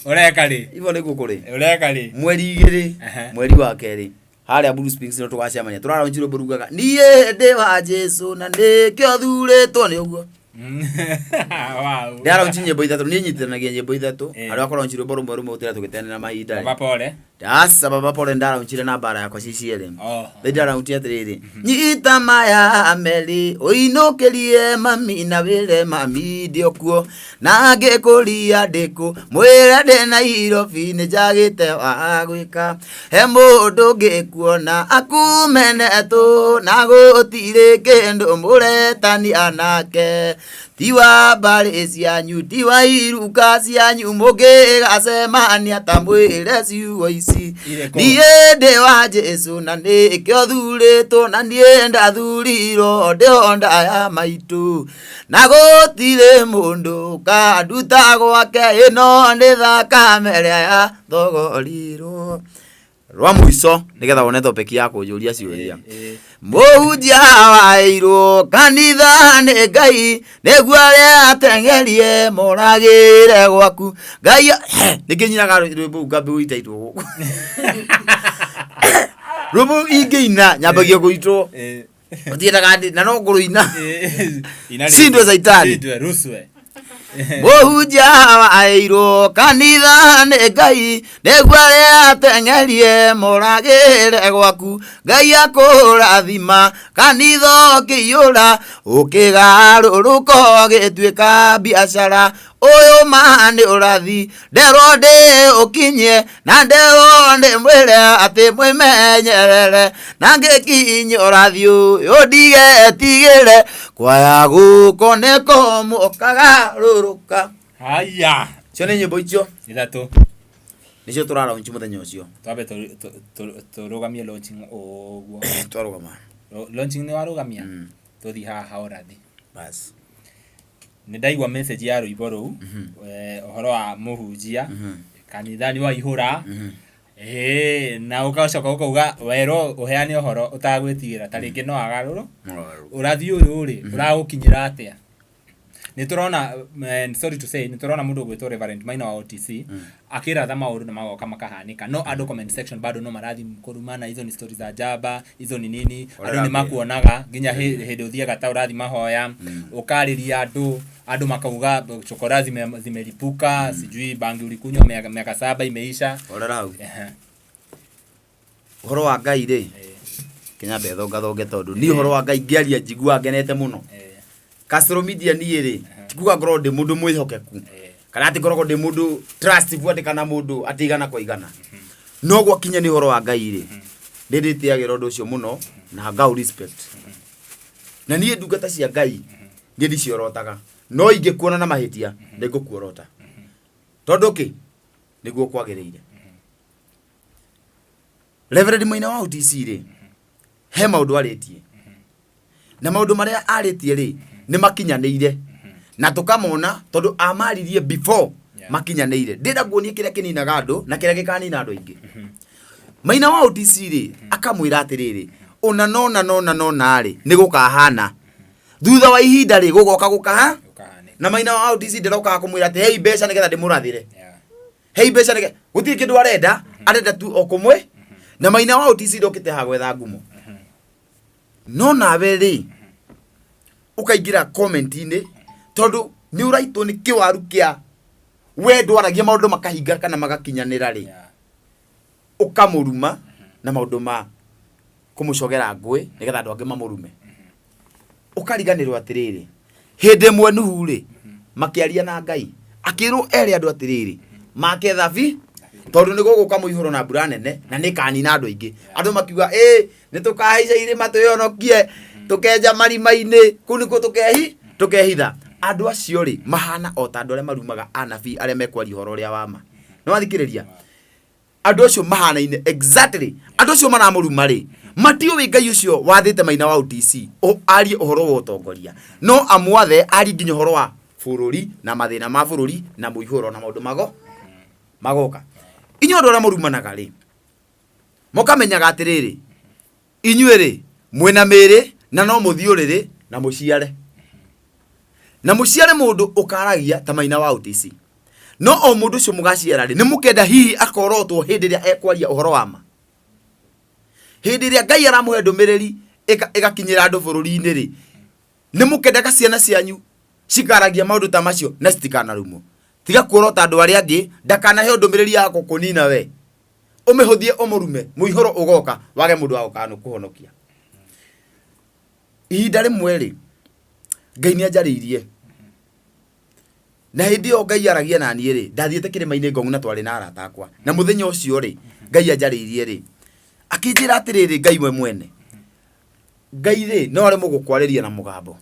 Ũreka rĩ? Ivo nĩguo kũrĩ. Ũreka rĩ? Mweri 2, mweri wa kerĩ, harĩa Blue Springs no tũgacemania. Tũraraunji rwĩmbo rugaga niĩ ndĩ wa Jesu na nĩkĩo thurĩtwo nĩ ũguo. Wow. Ndĩraraunji nyĩmbo ithatũ, niĩ nyitithanagia nyĩmbo ithatũ. Harĩa wakũraunji rwĩmbo rũmwe rũmwe gũtira tũgĩtenera mahinda rĩ. Baba pole. Aca, baba pole ndaraunjire na mbara yakwa ci cierĩ. Oh. Rĩu ndaraunjire atĩrĩrĩ, nyita maya meri ũinũkĩrie mami na wĩre mami ndĩ o kuo, na ngĩkũria ndĩkũ mwĩre ndĩ Nairobi nĩ njagĩte wa gwĩka, he mũndũ ngĩkuona akumene tũ na gũtirĩ kĩndũ mũretania nake, ti wa mbarĩ cianyu, ti wa iruka cianyu, mũngĩgacemania ta mwĩre ciugo ici. Irĩkũ? Niĩ ndĩ wa Jesu na nĩkĩo thurĩtwo, na niĩ ndathurirwo ndĩ o nda ya maitũ, na gũtirĩ mũndũ ũkanduta gwake, ĩno nĩ thakame ĩrĩa yathogorirwo. Rwa mũico nĩgetha wone topic ya kũnjũria ciũria. Mũhunjia waheirwo kanitha nĩ Ngai nĩguo arĩa ateng'erie moragĩre gwaku Ngai. Nĩkĩ nyinaga rwĩmbo rũu ngambĩ gũitaitwo gũkũ? Rwĩmbo ingĩina nyambagia gũitwo, ũtiendaga na no ngũrũina. Ina Shindwe rĩngĩ. Saitani. Shindwe, ruswe. Mũhunjia waheirwo kanitha nĩ Ngai nĩguo arĩa ateng'erie moragĩre gwaku Ngai akũrathima kanitha ũkĩiyũra ũkĩgarũrũka ũgĩtuĩka biacara ũyũ ma nĩ ũrathi nderwo ndĩ ũkinye na nderwo ndĩ mwĩre atĩ mwĩmenyerere na ngĩkinya ũrathi ũyũ ndigetigĩre kwaya gũkũ nĩko mũkagarũrũka. Haya. Cio nĩ nyĩmbo icio Ithatũ. Nĩcio tũraraunji mũthenya ũcio. Twambe tũrũgamie launching ũguo. Twarũgama. Launching nĩ warũgamia? Tũthiĩ haha ha ũrathi. Bas. Nĩ ndaigua message ya rwĩmbo rũu, ũhoro wa mũhunjia, kanitha nĩ waihũra, ĩĩ, na ũgacoka ũkauga werwo ũheane ũhoro ũtagwĩtigĩra, ta rĩngĩ no agarũrwo. Ũrathi ũyũ rĩ, ũragũkinyĩra atĩa? Nĩ tũrona, sorry to say, nĩ tũrona mũndũ ũgwĩtwo Reverend Maina wa OTC akĩratha maũndũ na magoka makahanĩka, no andũ comment section bado no marathiĩ kũrumana, hizo ni stories za jaba, hizo ni nini. Andũ nĩ makuonaga nginya hĩndĩ ũthiaga ta ũrathiĩ mahoya, ũkarĩria andũ, andũ makauga chokora zimelipuka, sijui bangi ulikunywa miaka 7 imeisha. Horera hau. Ũhoro wa Ngai rĩ, kinya mbe thongathonge tondũ niĩ ũhoro wa Ngai ngĩaria njiguaga ngenete mũno. Castro Media niĩ rĩ, ti kuga ngorwo ndĩ mũndũ mwĩhokeku kana atĩ ngoragwo ndĩ mũndũ trustful atĩ kana mũndũ atĩ igana kwa igana, no gwakinya nĩ ũhoro wa Ngai rĩ, nĩ ndĩtĩagĩra ũndũ ũcio mũno na ngau respect. Na niĩ ndungata cia Ngai niĩ ndiciorotaga, no ingĩkuona na mahĩtia nĩ ngũkuorota, tondũ kĩ nĩguo kwagĩrĩire. Reverend Maina wa OTC rĩ, he maũndũ arĩtie, na maũndũ marĩa arĩtie rĩ nĩ makinyanĩire na tũkamona tondũ amaririe before makinyanĩire. Ndĩrenda nguonie kĩrĩa kĩninaga andũ na kĩrĩa gĩkanina andũ aingĩ. Maina wa OTC rĩ, akamwĩra atĩrĩrĩ, ũna nona nona nona rĩ nĩ gũkahana thutha wa ihinda rĩ gũgoka gũkaha. Gũkahanĩka. Na Maina wa OTC ndĩrokaga kũmwĩra atĩ hei mbeca nĩgetha ndĩmũrathĩre, hei mbeca nĩgetha, gũtirĩ kĩndũ arenda, arenda tu o kũmwe. Na Maina wa OTC ndokĩte haha gwetha ngumo. No nawe rĩ ũkaingĩra comment-inĩ tondũ nĩ ũraitwo nĩ kĩwaru kĩa we ndwaragia maũndũ makahinga kana magakinyanĩra rĩ, ũkamũruma na maũndũ ma kũmũcogera ngũĩ nĩgetha andũ angĩ mamũrume. Ũkariganĩrwo atĩrĩrĩ, hĩndĩ ĩmwe Nuhu rĩ makĩaria na Ngai. Akĩrwo ere andũ atĩrĩrĩ, make thabi tondũ nĩ gũgũka mũihũro na mbura nene na nĩ kanina andũ aingĩ. Andũ makiuga ĩ nĩ tũkahaica irĩma twĩhonokie, tũkenja marima-inĩ, kũu nĩkuo tũkehi tũkehitha. Andũ acio rĩ mahana o ta andũ arĩa marumaga anabii arĩa mekwaria ũhoro ũrĩa wa ma. Nĩ wathikĩrĩria? Andũ acio mahanaine exactly. Andũ acio maramũruma rĩ matiũĩ Ngai ũcio wathĩte Maina wa OTC arie ũhoro wa ũtongoria, no amwathe arie nginya ũhoro wa bũrũri na mathĩna ma bũrũri na mũihũro na maũndũ mago magoka. Inyuĩ andũ arĩa mũrumanaga rĩ, mũkamenyaga atĩrĩrĩ, inyuĩ rĩ mwĩna mĩĩrĩ na no mũthiĩ ũrĩrĩ na mũciare, na mũciare mũndũ ũkaragia ta Maina wa OTC. No o mũndũ ũcio mũgaciara rĩ, nĩ mũkenda hihi akorotwo hĩndĩ ĩrĩa ekwaria ũhoro wa ma? Hĩndĩ ĩrĩa Ngai aramũhe ndũmĩrĩri ĩgakinyĩra andũ bũrũri-inĩ rĩ, nĩ mũkendaga ciana cianyu cikaragia maũndũ ta macio na citikanarumwo? Tiga kuorota andũ arĩa angĩ, ndakanaheo ndũmĩrĩri ya gũkũnina we. Ũmĩhũthie ũmũrume, mũihũro ũgoka wage mũndũ wa gũkanũkũhonokia. Ihinda rĩmwe rĩ, Ngai nĩ anjarĩirie. Na hĩndĩ ĩyo Ngai aragia na niĩ rĩ, ndathiĩte kĩrĩma-inĩ Ngong na twarĩ na arata akwa. Na mũthenya ũcio rĩ, Ngai anjarĩirie rĩ, akĩnjĩra atĩrĩrĩ, Ngai we mwene, Ngai rĩ, no aremwo gũkwarĩria na mũgambo.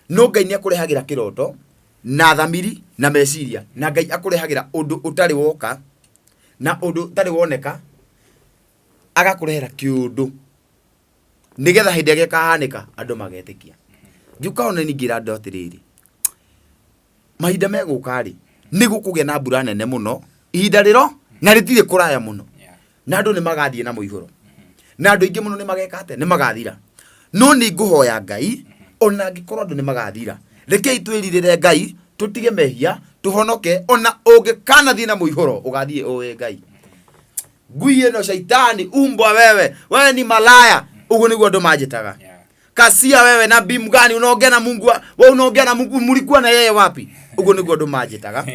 No Ngai nĩ akũrehagĩra kĩroto, na thamiri, na meciria. Na Ngai akũrehagĩra ũndũ ũtarĩ woka, na ũndũ ũtarĩ woneka, agakũrehera kĩũndũ. Nĩgetha hĩndĩ ĩrĩa gĩkahanĩka, andũ magetĩkia. Ngĩũka ona niĩ ngĩra andũ atĩrĩrĩ, mahinda megũka rĩ, nĩ gũkũgĩa na mbura nene mũno, ihinda rĩro, na rĩtirĩ kũraya mũno. Na andũ nĩ magathiĩ na mũihũro. Na andũ aingĩ mũno nĩ mageka atĩa? Nĩ magathira. No nĩ ngũhoya Ngai, ona angĩkorwo andũ nĩ magathira, rekei twĩrirĩre Ngai, tũtige mehia, tũhonoke, ona ũngĩkanathiĩ na mũihũro, ũgathiĩ ũĩ Ngai. Ngui ĩno shaitani, umbwa wewe, wewe ni malaya. Ũguo nĩguo andũ manjĩtaga. Kasia wewe nabii mgani unaongea na Mungu, wewe unaongea na Mungu, mlikuwa na yeye wapi? Ũguo nĩguo andũ manjĩtaga.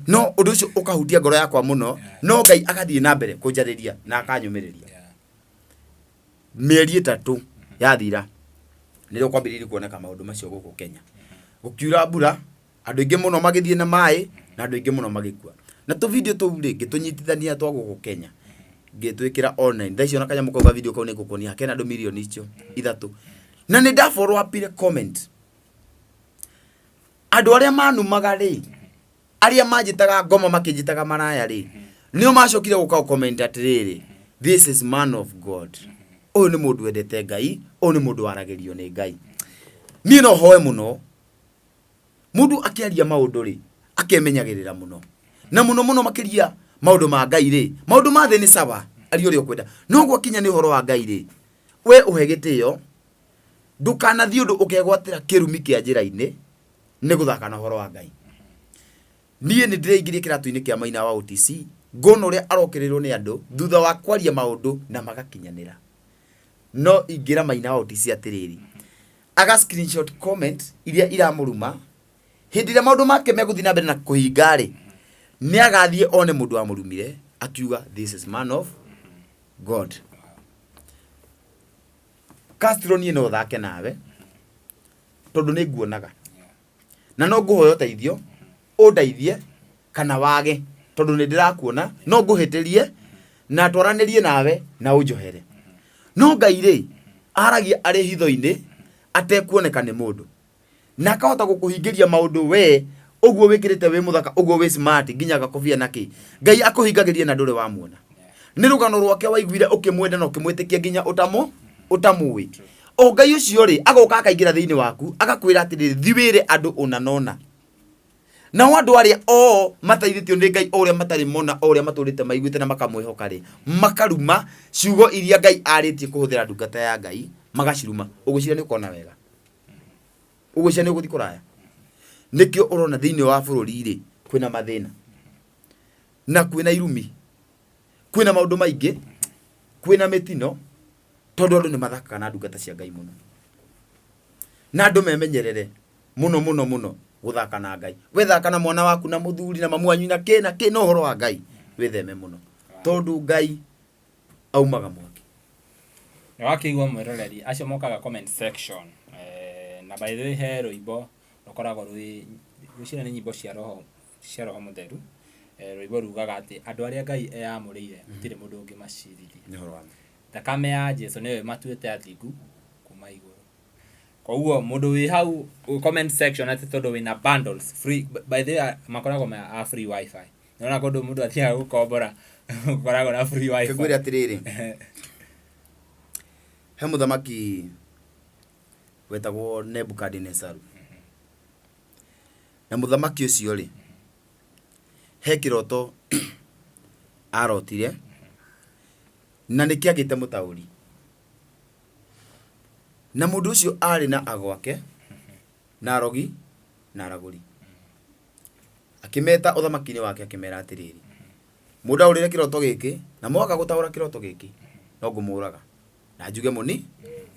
No ũndũ ũcio ũkahutia ngoro yakwa mũno, no Ngai agathiĩ na mbere kũnjarĩria na akanyũmĩrĩria. Mĩeri 3 yathira, nĩrĩo kwambĩrĩirie kuoneka maũndũ macio gũkũ Kenya. Gũkiura mbura, andũ aingĩ mũno magĩthiĩ na maĩ, na andũ aingĩ mũno magĩkua. Na tũ video tũu rĩ, ngĩtũnyitithania twa gũkũ Kenya, ngĩtwĩkĩra online. Thaa ici ona kanyamũ kau ka video kau nĩ ngũkuonia kena andũ mirioni icio 3. Na nĩ nda follow up-ire comment. Andũ arĩa manumaga rĩ, arĩa manjĩtaga ngoma makĩnjĩtaga maraya rĩ, nĩo macokire gũka gũ comment atĩrĩrĩ, this is man of God. Ũyũ nĩ mũndũ wendete Ngai, ũyũ nĩ mũndũ waragĩrio nĩ Ngai. Niĩ no hoe mũno, mũndũ akĩaria maũndũ rĩ, akemenyagĩrĩra mũno. Na mũno mũno makĩria maũndũ ma Ngai rĩ, maũndũ ma thĩ nĩ sawa, aria ũrĩa ũkwenda. No gwakinya nĩ ũhoro wa Ngai rĩ, we ũhe gĩtĩo, ndũkanathiĩ ũndũ ũkegwatĩra kĩrumi kĩa njĩra-inĩ, nĩ gũthaka na ũhoro wa Ngai. Niĩ nĩ ndĩreingĩria kĩratũ-inĩ kĩa Maina wa OTC, ngona ũrĩa arokĩrĩrwo nĩ andũ thutha wa kwaria maũndũ na magakinyanĩra. No ingĩra Maina wa OTC atĩrĩrĩ, aga screenshot comment iria iramũruma, hĩndĩ ĩrĩa maũndũ make megũthiĩ na mbere na kũhinga rĩ, nĩ agathiĩ one mũndũ wamũrumire akiuga this is man of God. Castro niĩ no thake nawe tondũ nĩ nguonaga na no ngũhoya ũteithio ũndeithie kana wage tondũ nĩ ndĩrakuona, no ngũhĩtĩrie na twaranĩrie nawe na ũnjohere. No Ngai rĩ, aragia arĩ hitho-inĩ atekuoneka nĩ mũndũ, na akahota gũkũhingĩria maũndũ we ũguo wĩkĩrĩte wĩ mũthaka ũguo wĩ smart nginya gakobia na kĩ. Ngai akũhingagĩria na ndũrĩ wamuona. Nĩ rũgano rwake waiguire ũkĩmwenda na ũkĩmwĩtĩkia nginya ũtamũĩ. O Ngai ũcio rĩ, agoka akaingĩra thĩinĩ waku, agakwĩra atĩrĩrĩ, thi wĩre andũ ũna na ũna. Nao andũ arĩa o mateithĩtio nĩ Ngai, o ũrĩa matarĩ mona, o ũrĩa matũrĩte maiguĩte na makamwĩhoka rĩ, makaruma ciugo iria Ngai arĩtie kũhũthĩra ndungata ya Ngai, magaciruma. Ũgwĩciria nĩ ũkona wega? Ũgwĩciria nĩ ũgũthiĩ kũraya? Nĩkĩo ũrona thĩinĩ wa bũrũri rĩ, kwĩna mathĩna na kwĩna irumi, kwĩna maũndũ maingĩ, kwĩna mĩtino, tondũ andũ nĩ mathakaga na ndungata cia Ngai mũno. Na andũ memenyerere mũno mũno mũno gũthaka na Ngai. We thaka na mwana waku na mũthuri na mamu wanyu na kĩ na kĩ, no ũhoro wa Ngai wĩtheme mũno, tondũ Ngai aumaga mwaki. Nĩ wakĩigua mwĩroreri, acio mokaga comment section. Na by the way he rwĩmbo rũkoragwo rwĩ, ngwĩciria nĩ nyĩmbo cia roho. Cia Roho Mũtheru. Rwĩmbo rugaga atĩ andũ arĩa Ngai eyamũrĩire gũtirĩ mũndũ ũngĩmacirithia. Nĩ ũhoro wa ma. Thakame ya Jesu nĩyo ĩmatuĩte athingu kuma igũrũ. Koguo mũndũ wĩ hau comment section atĩ tondũ wĩna bundles free, by the way makoragwo me a free wifi. Nĩwona kũndũ mũndũ athiaga gũkombora gũkoragwo na free wifi. Ngwĩre atĩrĩrĩ, he mũthamaki wetagwo Nebukadinezaru. Na mũthamaki ũcio rĩ, he kĩroto arotire na nĩ kĩagĩte mũtaũri. Na mũndũ ũcio arĩ na ago ake na arogi na aragũri. Akĩmeta ũthamaki-inĩ wake akĩmera atĩrĩrĩ, mũndaũrĩre kĩroto gĩkĩ na mwaga gũtaũra kĩroto gĩkĩ no ngũmũraga na njuge mũni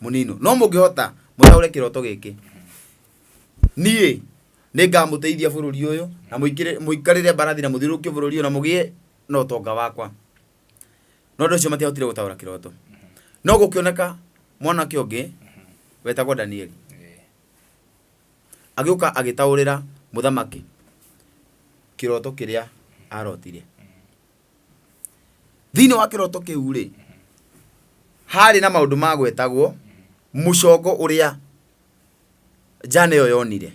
mũnino. No mũngĩhota mũtaũre kĩroto gĩkĩ, niĩ nĩ ngamũteithia bũrũri ũyũ na mũikarĩre mbarathi na mũthiũrũrũkie bũrũri ũyũ na mũgĩe na ũtonga wakwa. No andũ acio matiahotire gũtaũra kĩroto. No gũkĩoneka mwanake ũngĩ wetagwo Danieli. Agĩũka agĩtaũrĩra mũthamaki kĩroto kĩrĩa arotire. Thĩinĩ wa kĩroto kĩu rĩ, harĩ na maũndũ magwetagwo mũcongo ũrĩa njana ĩyo yonire.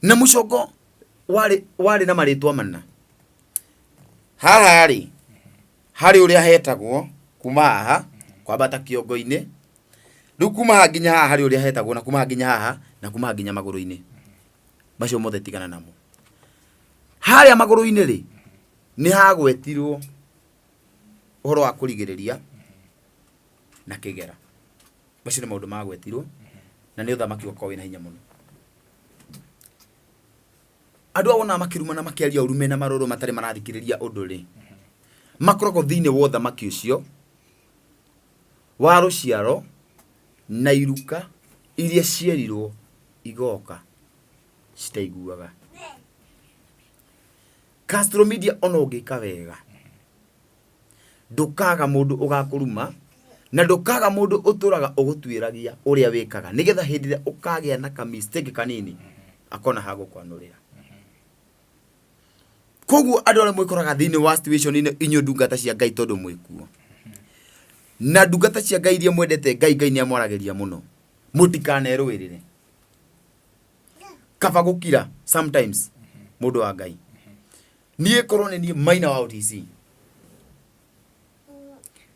Na mũcongo warĩ na marĩtwa mana. Haha rĩ, harĩ ũrĩa hetagwo kuma haha kwambata kĩongo-inĩ, rĩu kuma haha nginya haha harĩ ũrĩa hetagwo, na kuma haha nginya haha, na kuma haha nginya magũrũ-inĩ. Macio mothe tigana namo. Harĩa magũrũ-inĩ rĩ, nĩ hagwetirwo ũhoro wa kũrigĩrĩria na kĩgera. Macio nĩ maũndũ magwetirwo, na nĩ ũthamaki ũgakorwo wĩna hinya mũno. Andũ aya wonaga makĩruma na makĩaria ũru mena marũrũ matarĩ marathikĩrĩria ũndũ rĩ, makoragwo thĩinĩ wa ũthamaki ũcio wa rũciaro na iruka iria cierirwo igoka citaiguaga. Castro Media ona ũngĩka wega ndũkaga mũndũ ũgakũruma na ndũkaga mũndũ ũtũraga ũgũtuĩragia ũrĩa wĩkaga nĩgetha hĩndĩ ĩrĩa ũkagĩa na ka mistake kanini akona ha gũkwanũrĩra. Koguo andũ arĩa mwĩkoraga thĩinĩ wa situation ĩno inyuĩ ndungata cia Ngai tondũ mwĩkuo na ndungata cia Ngai iria mwendete Ngai, Ngai nĩ amwaragĩria mũno, mũtikanerũĩrĩre. Kaba gũkira sometimes mũndũ wa Ngai. Niĩ korwo nĩ niĩ maina wa OTC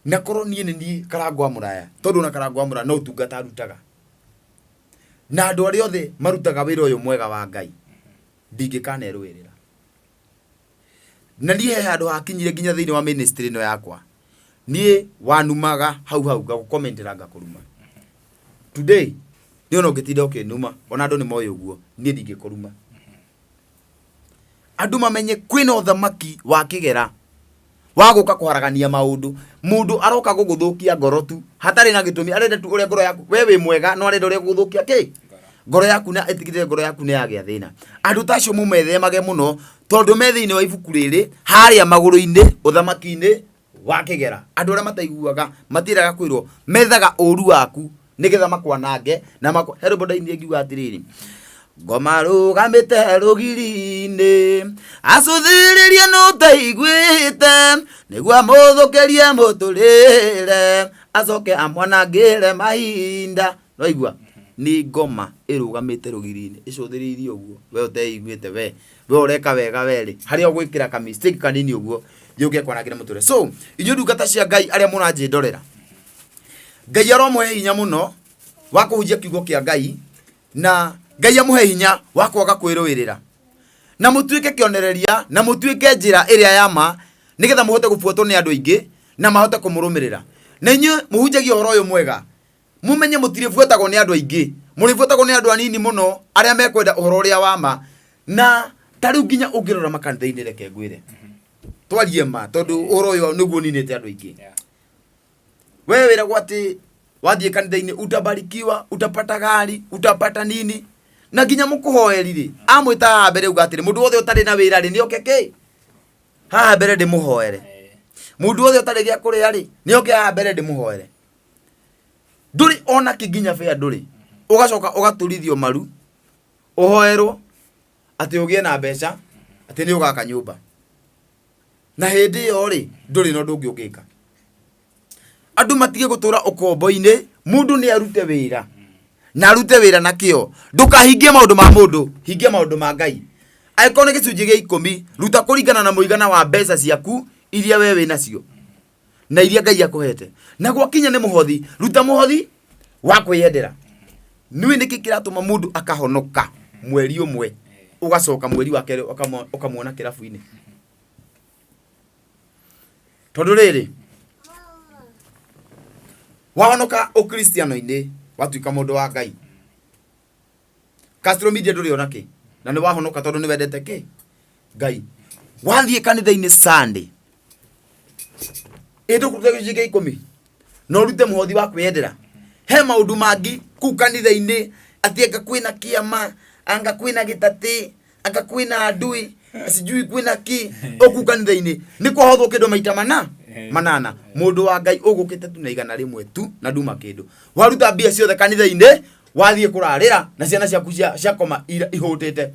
na korwo niĩ nĩ niĩ Karangũ wa Mũraya, tondũ ona Karangũ wa Mũraya no ũtungata arutaga na andũ arĩa othe marutaga wĩra ũyũ mwega wa Ngai, ndingĩkanerũĩrĩra. Na niĩ he handũ hakinyire nginya thĩinĩ wa ministry ĩno yakwa, niĩ wanumaga hau hau ngagũkomentera ngakũruma. Today niĩ ona ũngĩtinda ũkĩnuma, ona andũ nĩ moĩ ũguo, niĩ ndingĩkũruma. Andũ mamenye kwĩna ũthamaki wa kĩgera wa gũka kũharagania maũndũ. Mũndũ aroka gũgũthũkia ngoro tu hatarĩ na gĩtũmi, arenda tu ũrĩa ngoro yaku, we wĩ mwega no arenda ũrĩa gũgũthũkia kĩ ngoro yaku, na ĩtigĩrĩre ngoro yaku nĩ yagĩa thĩna. Andũ ta acio mũmethemage mũno tondũ me thĩinĩ wa ibuku rĩrĩ harĩa magũrũ-inĩ ũthamaki-inĩ wa kĩgera. Andũ arĩa mataiguaga matiendaga kwĩrwo, methaga ũru waku nĩgetha makwanange na makwa. He rwĩmbo ndainire ngiuga atĩrĩrĩ, ngoma rũgamĩte rũgiri-inĩ acũthĩrĩrie nũtaiguĩte nĩguo amũthũkĩrie mũtũrĩre acoke amwanangĩre mahinda. Nĩwaigua? Nĩ ngoma ĩrũgamĩte rũgiri-inĩ ĩcũthĩrĩirie ũguo, we ũteiguĩte, we we ũreka wega we rĩ, harĩa ũgwĩkĩra ka mistake kanini ũguo yũke kwanangĩra mũtũrĩre. So inyuĩ ndungata cia Ngai arĩa mũranjĩndorera, Ngai aromũhe hinya mũno wa kũhunjia kiugo kĩa Ngai, na Ngai amũhe hinya wa kwaga kwĩrũĩrĩra, na mũtuĩke kĩonereria na mũtuĩke njĩra ĩrĩa ya ma, nĩgetha mũhote gũbuatwo nĩ andũ aingĩ na mahote kũmũrũmĩrĩra. Na inyuĩ mũhunjagia ũhoro ũyũ mwega, mũmenye mũtirĩbuatagwo nĩ andũ aingĩ, mũrĩbuatagwo nĩ andũ anini mũno arĩa mekwenda ũhoro ũrĩa wa ma. Na ta rĩu nginya ũngĩrora makanitha-inĩ, reke ngwĩre twarie ma, tondũ ũhoro ũyũ nĩguo ũninĩte andũ aingĩ. We wĩragwo atĩ wathiĩ kanitha-inĩ utabarikiwa, utapata gari, utapata nini, na nginya mũkũhoeri rĩ amwĩta haha mbere uga atĩrĩ mũndũ wothe ũtarĩ na wĩra rĩ nĩoke kĩ haha mbere ndĩmũhoere, mũndũ wothe ũtarĩ gĩa kũrĩa rĩ nĩoke haha mbere ndĩmũhoere. Ndũrĩ ona kĩ nginya bĩa ndũrĩ, ũgacoka ũgaturithio maru ũhoerwo. Atĩ ũgĩe na mbeca, atĩ nĩ ũgaka nyũmba. Na hĩndĩ ĩyo rĩ, ndũrĩ na ũndũ ũngĩ ũngĩka. Andũ matige gũtũra ũkombo-inĩ, mũndũ nĩ arute wĩra. Na arute wĩra na kĩo. Ndũkahingie maũndũ ma mũndũ, hingia maũndũ ma Ngai. Angĩkorwo nĩ gĩcunjĩ gĩa ikũmi, ruta kũringana na mũigana wa mbeca ciaku iria we wĩ nacio. Na iria Ngai akũhete. Na gwakinya nĩ mũhothi, ruta mũhothi wa kwĩyendera. Nĩũĩ nĩkĩ kĩratũma mũndũ akahonoka mweri ũmwe, ũgacoka mweri wa kerĩ ũkamuona kĩrabu-inĩ? Tondũ rĩrĩ, wahonoka ũkristiano-inĩ, watuĩka mũndũ wa Ngai. Castro Media ndũrĩ ona kĩ, na nĩ wahonoka tondũ nĩ wendete kĩ? Ngai. Wathiĩ kanitha-inĩ Sunday, ĩ ndũkũruta gĩcunjĩ gĩa ikũmi na ũrute mũhothi wa kwĩyendera. He maũndũ mangĩ kũu kanitha-inĩ atĩ anga kwĩna kĩama, anga kwĩna gĩtatĩ, anga kwĩna ndui, sijui kwĩna kĩ, o kũu kanitha-inĩ nĩ kwahothwo kĩndũ maita mana manana. Mũndũ wa Ngai ũgũkĩte tu na 100 tu na nduma kĩndũ. Waruta mbia ciothe kanitha-inĩ, wathiĩ kũrarĩra na ciana ciaku ciakoma ihũtĩte.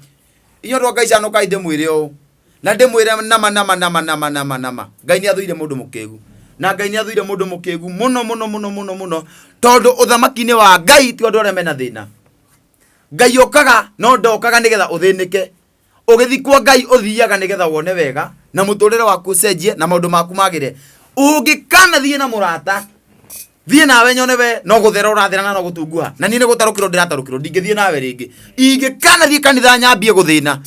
Inyuĩ andũ a Ngai canũkai ndĩmwĩre ũũ. Na ndĩmwĩre nama nama nama nama nama nama. Ngai nĩ athũire mũndũ mũkĩgu. Na Ngai nĩ athũire mũndũ mũkĩgu mũno mũno mũno mũno mũno. Tondũ ũthamaki-inĩ wa Ngai ti andũ arĩa mena thĩna. Ngai okaga no ndokaga nĩgetha ũthĩnĩke. Ũgĩthiĩ kwa Ngai ũthiaga nĩgetha wone wega na mũtũrĩre waku ũcenjie na maũndũ maku magĩre. Ũngĩkanathiĩ na mũrata, thiĩ nawe nyone we no gũthera ũrathera na no gũtunguha. Na niĩ nĩ gũtarũkĩrwo ndĩratarũkĩrwo, ndingĩthiĩ nawe rĩngĩ. Ingĩkanathiĩ kanitha nyambie gũthĩna,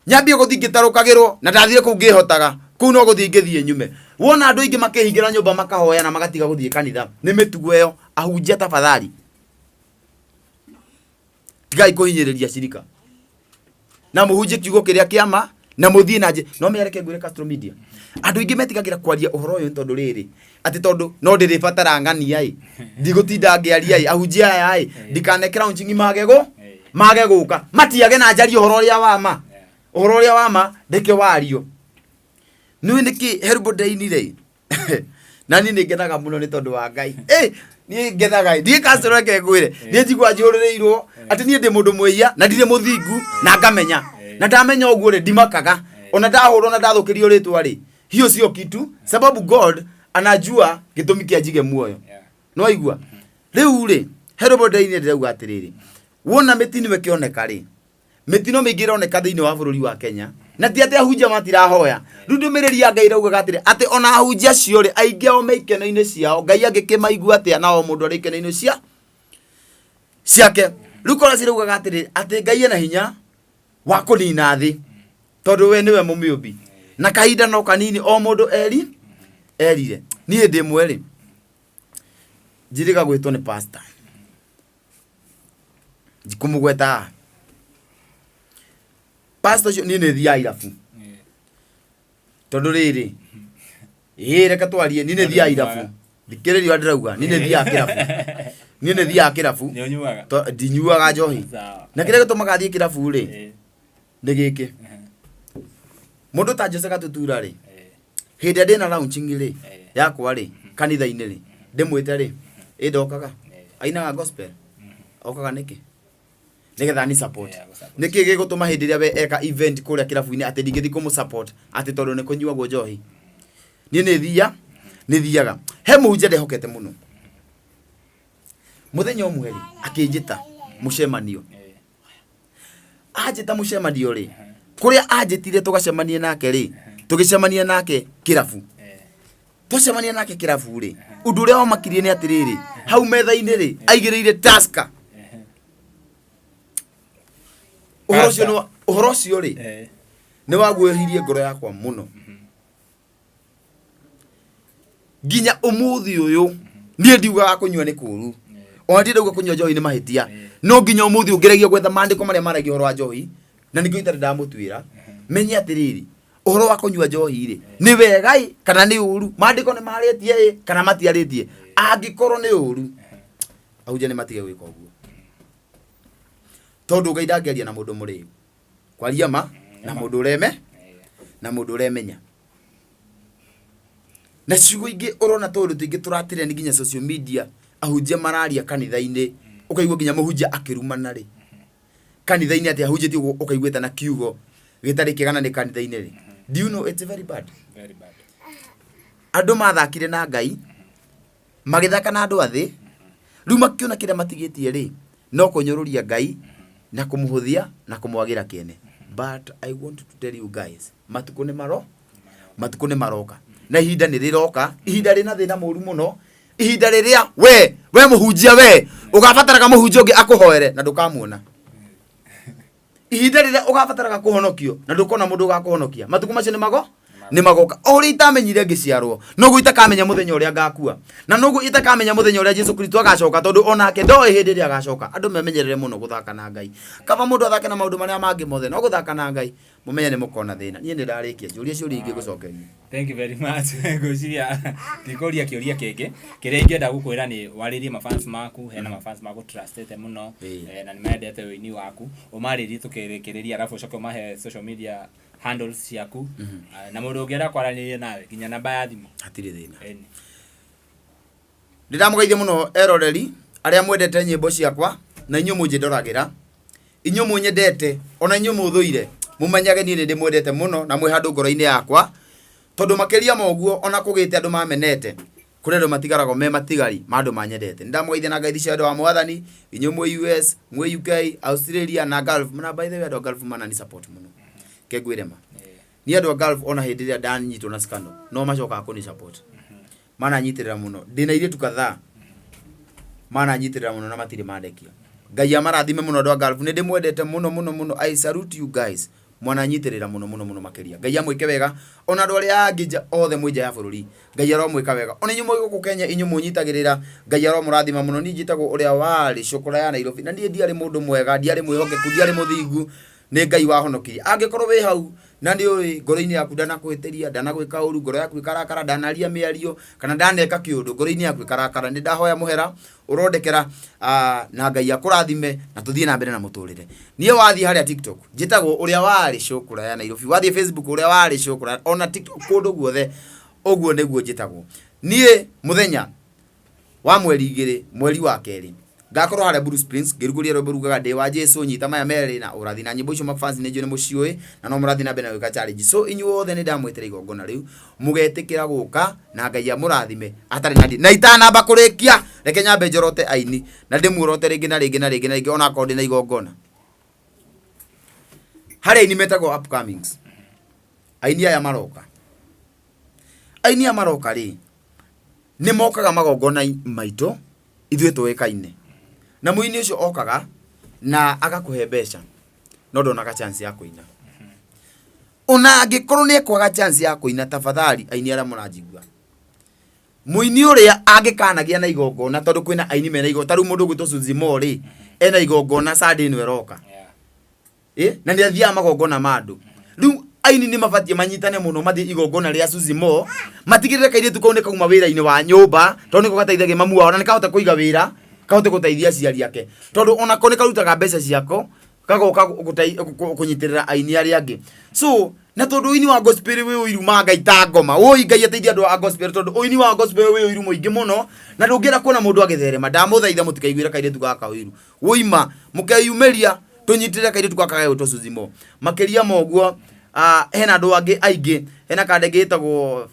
nyambie gũthiĩ ngĩtarũkagĩrwo na ndathire kũu ngĩhotaga, kũu no gũthiĩ ingĩthiĩ nyume. Wona andũ aingĩ makĩhingĩra nyũmba makahoya na magatiga gũthiĩ kanitha, nĩ mĩtugo ĩyo. Ahunjia tafadhali, tigai kũhinyĩrĩria cirika na mũhunjie kiugo kĩrĩa kĩa ma na mũthiĩ na njĩra. No mĩareke ngwĩre Castro Media, andũ aingĩ metigagĩra kwaria ũhoro ũyũ nĩ tondũ rĩrĩ, atĩ tondũ no ndĩrĩbatara ng'ania ĩ, ndigũtinda ngĩaria ĩ, ahunjia aya ĩ, ndikanekĩra nching'i mage gũka, matiage na njarie ũhoro ũrĩa wa ma. Ũhoro ũrĩa wa ma ndeke wario. Nĩũĩ nĩkĩ Herubo ndeinire ĩ? Na niĩ nĩ ngenaga mũno nĩ tondũ wa Ngai. Niĩ ngenaga ĩ, ndiĩ Castro reke ngwĩre, niĩ njiguaga njihũrĩrĩirwo atĩ niĩ ndĩ mũndũ mwĩhia na ndirĩ mũthingu na ngamenya. Na ndamenya ũguo rĩ, ndimakaga. Ona ndahũrwo na ndathũkĩrio rĩtwa rĩ, hiyo sio kitu, sababu God anajua gĩtũmi kĩa njige muoyo. Nĩwaigua? Rĩu rĩ, he rwĩmbo ndĩrainire ndĩrauga atĩrĩrĩ, wona mĩtino ĩkĩoneka rĩ, mĩtino mĩingĩ ĩroneka thĩinĩ wa bũrũri wa Kenya, na ti atĩ ahunjia matirahoya. Rĩu ndũmĩrĩri ya Ngai ĩraugaga atĩrĩ, atĩ ona ahunjia acio rĩ, aingĩ ao me ikeno-inĩ ciao, Ngai angĩkĩmaigua atĩa na o mũndũ arĩ ikeno-inĩ ciake. Rĩu korwo ciraugaga atĩrĩ, atĩ Ngai ena hinya wa kũnina thĩ, tondũ we nĩwe mũmĩũmbi, na kahinda no kanini o mũndũ erire. Niĩ ndĩ ĩmwe rĩ, njĩrĩga gwĩtwo nĩ pastor, ndikũmũgweta haha. Pastor ũcio niĩ nĩ thiaga irabu, tondũ rĩrĩ, ĩĩ reke twarie, niĩ nĩ thiaga irabu, thikĩrĩria ũrĩa ndĩrauga, niĩ nĩ thiaga kĩrabu, niĩ nĩ thiaga kĩrabu. Nĩ ũnyuaga? Ndinyuaga njohi. Sawa. Na kĩrĩa gĩtũmaga thiĩ kĩrabu rĩ, nĩ gĩkĩ. Mũndũ ta Jose Gatutura rĩ, hĩndĩ ĩrĩa ndĩna launching rĩ, yakwa rĩ, kanitha-inĩ rĩ, ndĩmwĩte rĩ, ĩ ndokaga, ainaga gospel, okaga nĩkĩ? Nĩgetha ni support. Yeah, gũ-support. Nĩkĩ gĩgũtũma hĩndĩ ĩrĩa we eka event kũrĩa kĩrabu-inĩ atĩ ndingĩthiĩ kũmũ support atĩ tondũ nĩ kũnyuagwo njohi? Niĩ nĩ thiaga. He mũhunjia ndehokete mũno. Mũthenya ũmwe rĩ, akĩnjĩta mũcemanio. Anjĩta mũcemanio rĩ, kũrĩa anjĩtire tũgacemanie nake rĩ, tũgĩcemania nake kĩrabu. Twacemania nake kĩrabu rĩ, ũndũ ũrĩa wamakirie nĩ atĩrĩrĩ, hau metha-inĩ rĩ, aigĩrĩire Tusker. Ũhoro ũcio nĩ wa-, ũhoro ũcio rĩ, nĩ waguoyohirie ngoro yakwa mũno. Nginya ũmũthĩ ũyũ, niĩ ndiugaga kũnyua nĩ kũũru. Ona ndirĩ ndauga kũnyua njohi nĩ mahĩtia. No nginya ũmũthĩ ũyũ ngeragia gwetha maandĩko marĩa maragia ũhoro wa njohi, na nĩkĩo itarĩ ndamũtuĩra. Menye atĩrĩrĩ, ũhoro wa kũnyua njohi rĩ, nĩ wega ĩ, kana nĩ ũru? Maandĩko nĩ marĩtie ĩ, kana matiarĩtie? Angĩkorwo nĩ ũru, ahunjia nĩ matige gwĩka ũguo. Tondũ Ngai ndangĩaria na mũndũ mũrĩu. Kwaria ma, na mũndũ ũreme, na mũndũ ũremenya. Na ciugo ingĩ ũrona tũũndũ tũingĩ tũratĩrĩa nĩ nginya social media, ahunjia mararia kanitha-inĩ, ũkaigua nginya mũhunjia akĩrumana rĩ. Kanitha-inĩ atĩ ahunjĩtie ũguo ũkaiguĩte na kiugo gĩtarĩ kĩega na nĩ kanitha-inĩ rĩ, do you know it's very bad? Very bad. Andũ mathakire na Ngai, magĩthaka na andũ a thĩ, rĩu makĩona kĩrĩa matigĩtie rĩ, no kũnyũrũria Ngai na kũmũhũthia na kũmwagĩra kĩene. But I want to tell you guys, matukũ nĩ maro matukũ nĩ maroka na ihinda nĩ rĩroka, ihinda rĩna thĩna mũru mũno, ihinda rĩrĩa we mũhunjia we ũgabataraga mũhunjia ũngĩ akũhoere na ndũkamuona, ihinda rĩrĩa ũgabataraga kũhonokio na ndũkona mũndũ ũgakũhonokia. Matukũ macio nĩ mago nĩ magoka. O ũrĩa itamenyire ngĩciarwo, noguo itakamenya mũthenya ũrĩa ngakua, na noguo itakamenya mũthenya ũrĩa Jesu Kristo agacoka, tondũ onake ndoĩ hĩndĩ ĩrĩa agacoka. Andũ memenyerere mũno gũthaka na Ngai. Kaba mũndũ athake na maũndũ marĩa mangĩ mothe, no gũthaka na Ngai, mũmenye nĩ mũkona thĩna. Niĩ nĩ ndarĩkia. Njũria ciũria ingĩ ngũcokeria. Thank you very much. Ngwĩciria ndikũria kĩũria kĩngĩ. Kĩrĩa ingĩenda gũkwĩra nĩ warĩrie mafans maku, hena mafans maku trustĩte mũno na nĩ mendete ũini waku. Ũmarĩrie tũkĩrĩkĩrĩria, arabu ũcoke ũmahe social media handles ciaku. Na mũndũ ũngĩenda kwaranĩria nawe nginya namba ya thimũ. Hatirĩ thĩna. Nĩ ndamũgeithia mũno eroreri arĩa mwendete nyĩmbo ciakwa na inyuĩ mũnjĩndoragĩra, inyuĩ mũnyendete ona inyuĩ mũthũire, mũmenyage niĩ nĩ ndĩmwendete mũno na mwĩ handũ ngoro-inĩ yakwa, tondũ makĩria ma ũguo ona kũgĩte andũ mamenete, kũrĩ andũ matigaragwo me matigari ma andũ manyendete. Nĩ ndamũgeithia na ngeithi cia wendo wa Mwathani, inyuĩ mwĩ US, mwĩ UK, Australia na Gulf. Na by the way, andũ a Gulf manani support mũno. Ke ngwĩre ma. Niĩ andũ a Gulf ona hĩndĩ ĩrĩa ndanyitwo na scandal, no macokaga kũni support. Mananyitĩrĩra mũno. Ndĩna airĩtu kadhaa mananyitĩrĩra mũno na matirĩ mandekia. Ngai amarathime mũno andũ a Gulf. Nĩ ndĩmwendete mũno mũno mũno. I salute you guys. Mwananyitĩrĩra mũno mũno mũno makĩria. Ngai amwĩke wega. Ona andũ arĩa angĩ nja othe mwĩ nja ya bũrũri, Ngai aromwĩka wega. Ona inyuĩ mwĩ gũkũ Kenya, inyuĩ mũnyitagĩrĩra, Ngai aromũrathima mũno. Niĩ njĩtagwo ũrĩa warĩ cũkũra ya Nairobi. Na niĩ ndiarĩ mũndũ mwega, ndiarĩ mwĩhokeku, ndiarĩ mũthingu. Nĩ Ngai wahonokirie. Angĩkorwo wĩ hau na nĩ ũĩ ngoro-inĩ yaku ndanakũhĩtĩria, ndanagwĩka ũru, ngoro yaku ĩkarakara, ndanaria mĩario kana ndaneka kĩũndũ, ngoro-inĩ yaku ĩkarakara, nĩ ndahoya mũhera, ũrondekera, na Ngai akũrathime na tũthiĩ na mbere na mũtũrĩre. Niĩ wathiĩ harĩa TikTok, njĩtagwo ũrĩa warĩ cũkũra ya Nairobi. Wathiĩ Facebook, ũrĩa warĩ cũkũra, ona TikTok, kũndũ guothe ũguo nĩguo njĩtagwo. Niĩ mũthenya wa mweri 2 mweri wa kerĩ ngakorwo harĩa Blue Springs ngĩrugũria rwĩmbo rugaga ndĩ wa Jesu, nyita maya merĩ na ũrathi, na nyĩmbo icio mafans nĩ njũĩ nĩ mũciũĩ na no mũrathiĩ na mbere na gwĩka challenge. So inyuothe nĩ ndamwĩtĩra igongona rĩu, mũgetĩkĩra gũka na Ngai amũrathime atarĩ na ndĩ. Na itanamba kũrĩkia, reke nyambe njorote aini na ndĩmuorote rĩngĩ na rĩngĩ na rĩngĩ na rĩngĩ ona akorwo ndĩ na igongona. Harĩ aini metagwo upcomings, aini aya maroka, aini aya maroka rĩ, nĩ mokaga magongona maitũ ithuĩ tũĩkaine, na mũini ũcio okaga na agakũhe mbeca no ndonaga chance ya kũina. Ona angĩkorwo nĩ ekwaga chance ya kũina, tafadhali aini arĩa mũranjigua, mũini ũrĩa angĩkanagĩa na igongona, tondũ kwĩna aini mena igongona, ta rĩu mũndũ ũgwĩtwo Suzy Mo rĩ, ena igongona Sunday ĩno ĩroka. Na nĩ athiaga magongona ma andũ. Rĩu aini nĩ mabatiĩ manyitane mũno, mathiĩ igongona rĩa Suzy Mo, matigĩrĩre kairĩtu kau nĩ kauma wĩra-inĩ wa nyũmba, tondũ nĩko gateithagia mamu wao na nĩ kahota kũiga wĩra, kahote gũteithia aciari ake, tondũ onako nĩ karutaga mbeca ciako kagoka kũnyitĩrĩra aini arĩa angĩ. So na tondũ ũini wa gospel wĩ ũiru ma Ngai ta ngoma, woi Ngai ateithie andũ a gospel, tondũ ũini wa gospel wĩ ũiru mũingĩ mũno na ndũngĩenda kuona mũndũ agĩtherema. Ndamũthaitha mũtikaiguĩre kairĩtu gaka ũiru, woima mũkeyumĩria tũnyitĩrĩre kairĩtu gaka gegwĩtwo Suzy Mo. Makĩria ma ũguo, hena andũ angĩ aingĩ, hena kandenge gĩtagwo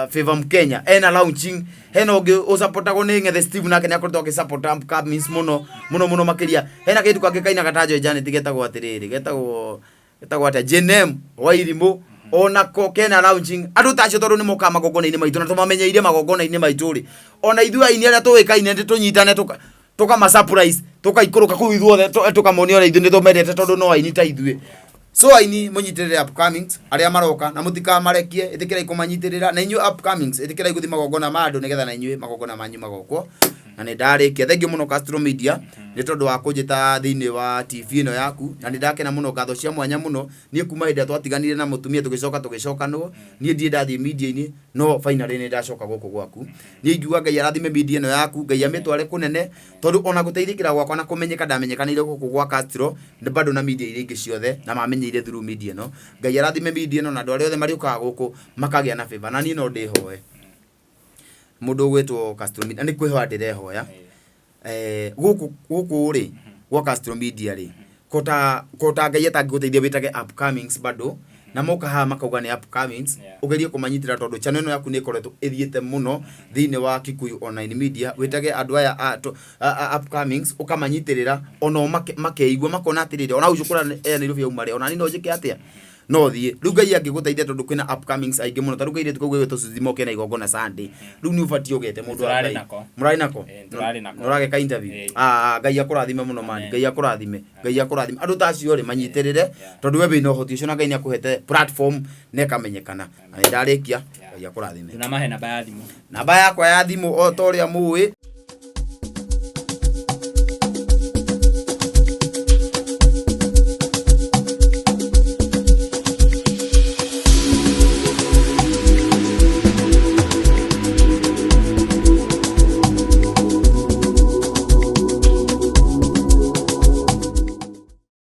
Favor Mkenya, ena launching, hena ũngĩ ũsupportagwo nĩ Ng'ethe Steve, nake nĩ akoretwo agĩsupport upcomings mũno mũno mũno makĩria. Hena kairĩtu kangĩ kainaga ta Joy Janet, getagwo atĩrĩrĩ, getagwo atĩa, JNM Wairimũ, onako kena launching. Andũ ta acio tondũ nĩ mokaga magongona-inĩ maitũ na tũmamenyeire magongona-inĩ maitũ rĩ, ona ithuĩ aini arĩa tũĩkaine nĩ tũnyitane tũkama surprise, tũkaikũrũka kũu ithuothe, tũkamonia ũrĩa ithuĩ nĩ tũmendete, tondũ no aini ta ithuĩ. So aini mũnyitĩrĩre upcomings arĩa maroka na mũtikamarekie, ĩtĩkĩrai kũmanyitĩrĩra. Na inyuĩ upcomings, ĩtĩkĩrai gũthiĩ magongona ma andũ nĩgetha na inyuĩ magongona manyu magokwo. Na nĩ ndarĩkia. Thank you mũno Castro Media nĩ tondũ wa kũnjĩta thĩinĩ wa TV ĩno yaku, na nĩ ndakena mũno. Ngatho cia mwanya mũno. Niĩ kuma hĩndĩ ĩrĩa twatiganire na mũtumia tũgĩcoka tũgĩcokanwo, niĩ ndirĩ ndathiĩ media-inĩ, no finally nĩ ndacoka gũkũ gwaku. Niĩ ingiuga Ngai arathime media ĩno yaku, Ngai amĩtware kũnene, tondũ ona gũteithĩkĩra gwakwa na kũmenyeka ndamenyekanĩire gũkũ gwa Castro nĩ bado na media iria ingĩ ciothe, na mamenyeire through media ĩno. Ngai arathime media ĩno na andũ arĩa othe marĩũkaga gũkũ makagĩa na favor. Na niĩ no ndĩhoe mũndũ ũgwĩtwo Castro Media, na nĩ kwĩhoya ndĩrehoya. Gũkũ rĩ gwa Castro Media rĩ, Kota kota Ngai atangĩgũteithia wĩtage upcomings bado na moka haha makauga nĩ upcomings. Ũgerie kũmanyitĩra tondũ channel ĩno yaku nĩ ĩkoretwo ĩthiĩte mũno thĩinĩ wa Kikuyu Online Media. Wĩtage andũ aya a upcomings ũkamanyitĩrĩra onao makeigua makona atĩrĩrĩ, ona hau cukura e Nairobi auma rĩ, ona niĩ no njĩke atĩa, no thiĩ. Rĩu Ngai angĩgũteithia tondũ kwĩna upcomings aingĩ mũno, ta rĩu kairĩtu kau gegwĩtwo Suzy moke na igongona Sunday, rĩu nĩ ũbatiĩ ũgete mũndũ wa Tũrarĩ Ngai. nako. Mũrarĩ nako? Ĩĩ, tũrarĩ nako. Nĩũrageka interview? Ĩĩ. Ah, ah, Ngai akũrathime mũno mani. Amen. Ngai akũrathime, Ngai akũrathime. Andũ ta acio rĩ manyitĩrĩre tondũ we wĩna ũhoti ũcio na Ngai nĩ akũhete platform na ĩkamenyekana. Na nĩ ndarĩkia, Ngai akũrathime. Tunamahe namba ya thimũ. Namba yakwa ya thimũ o ta ũrĩa mũĩ.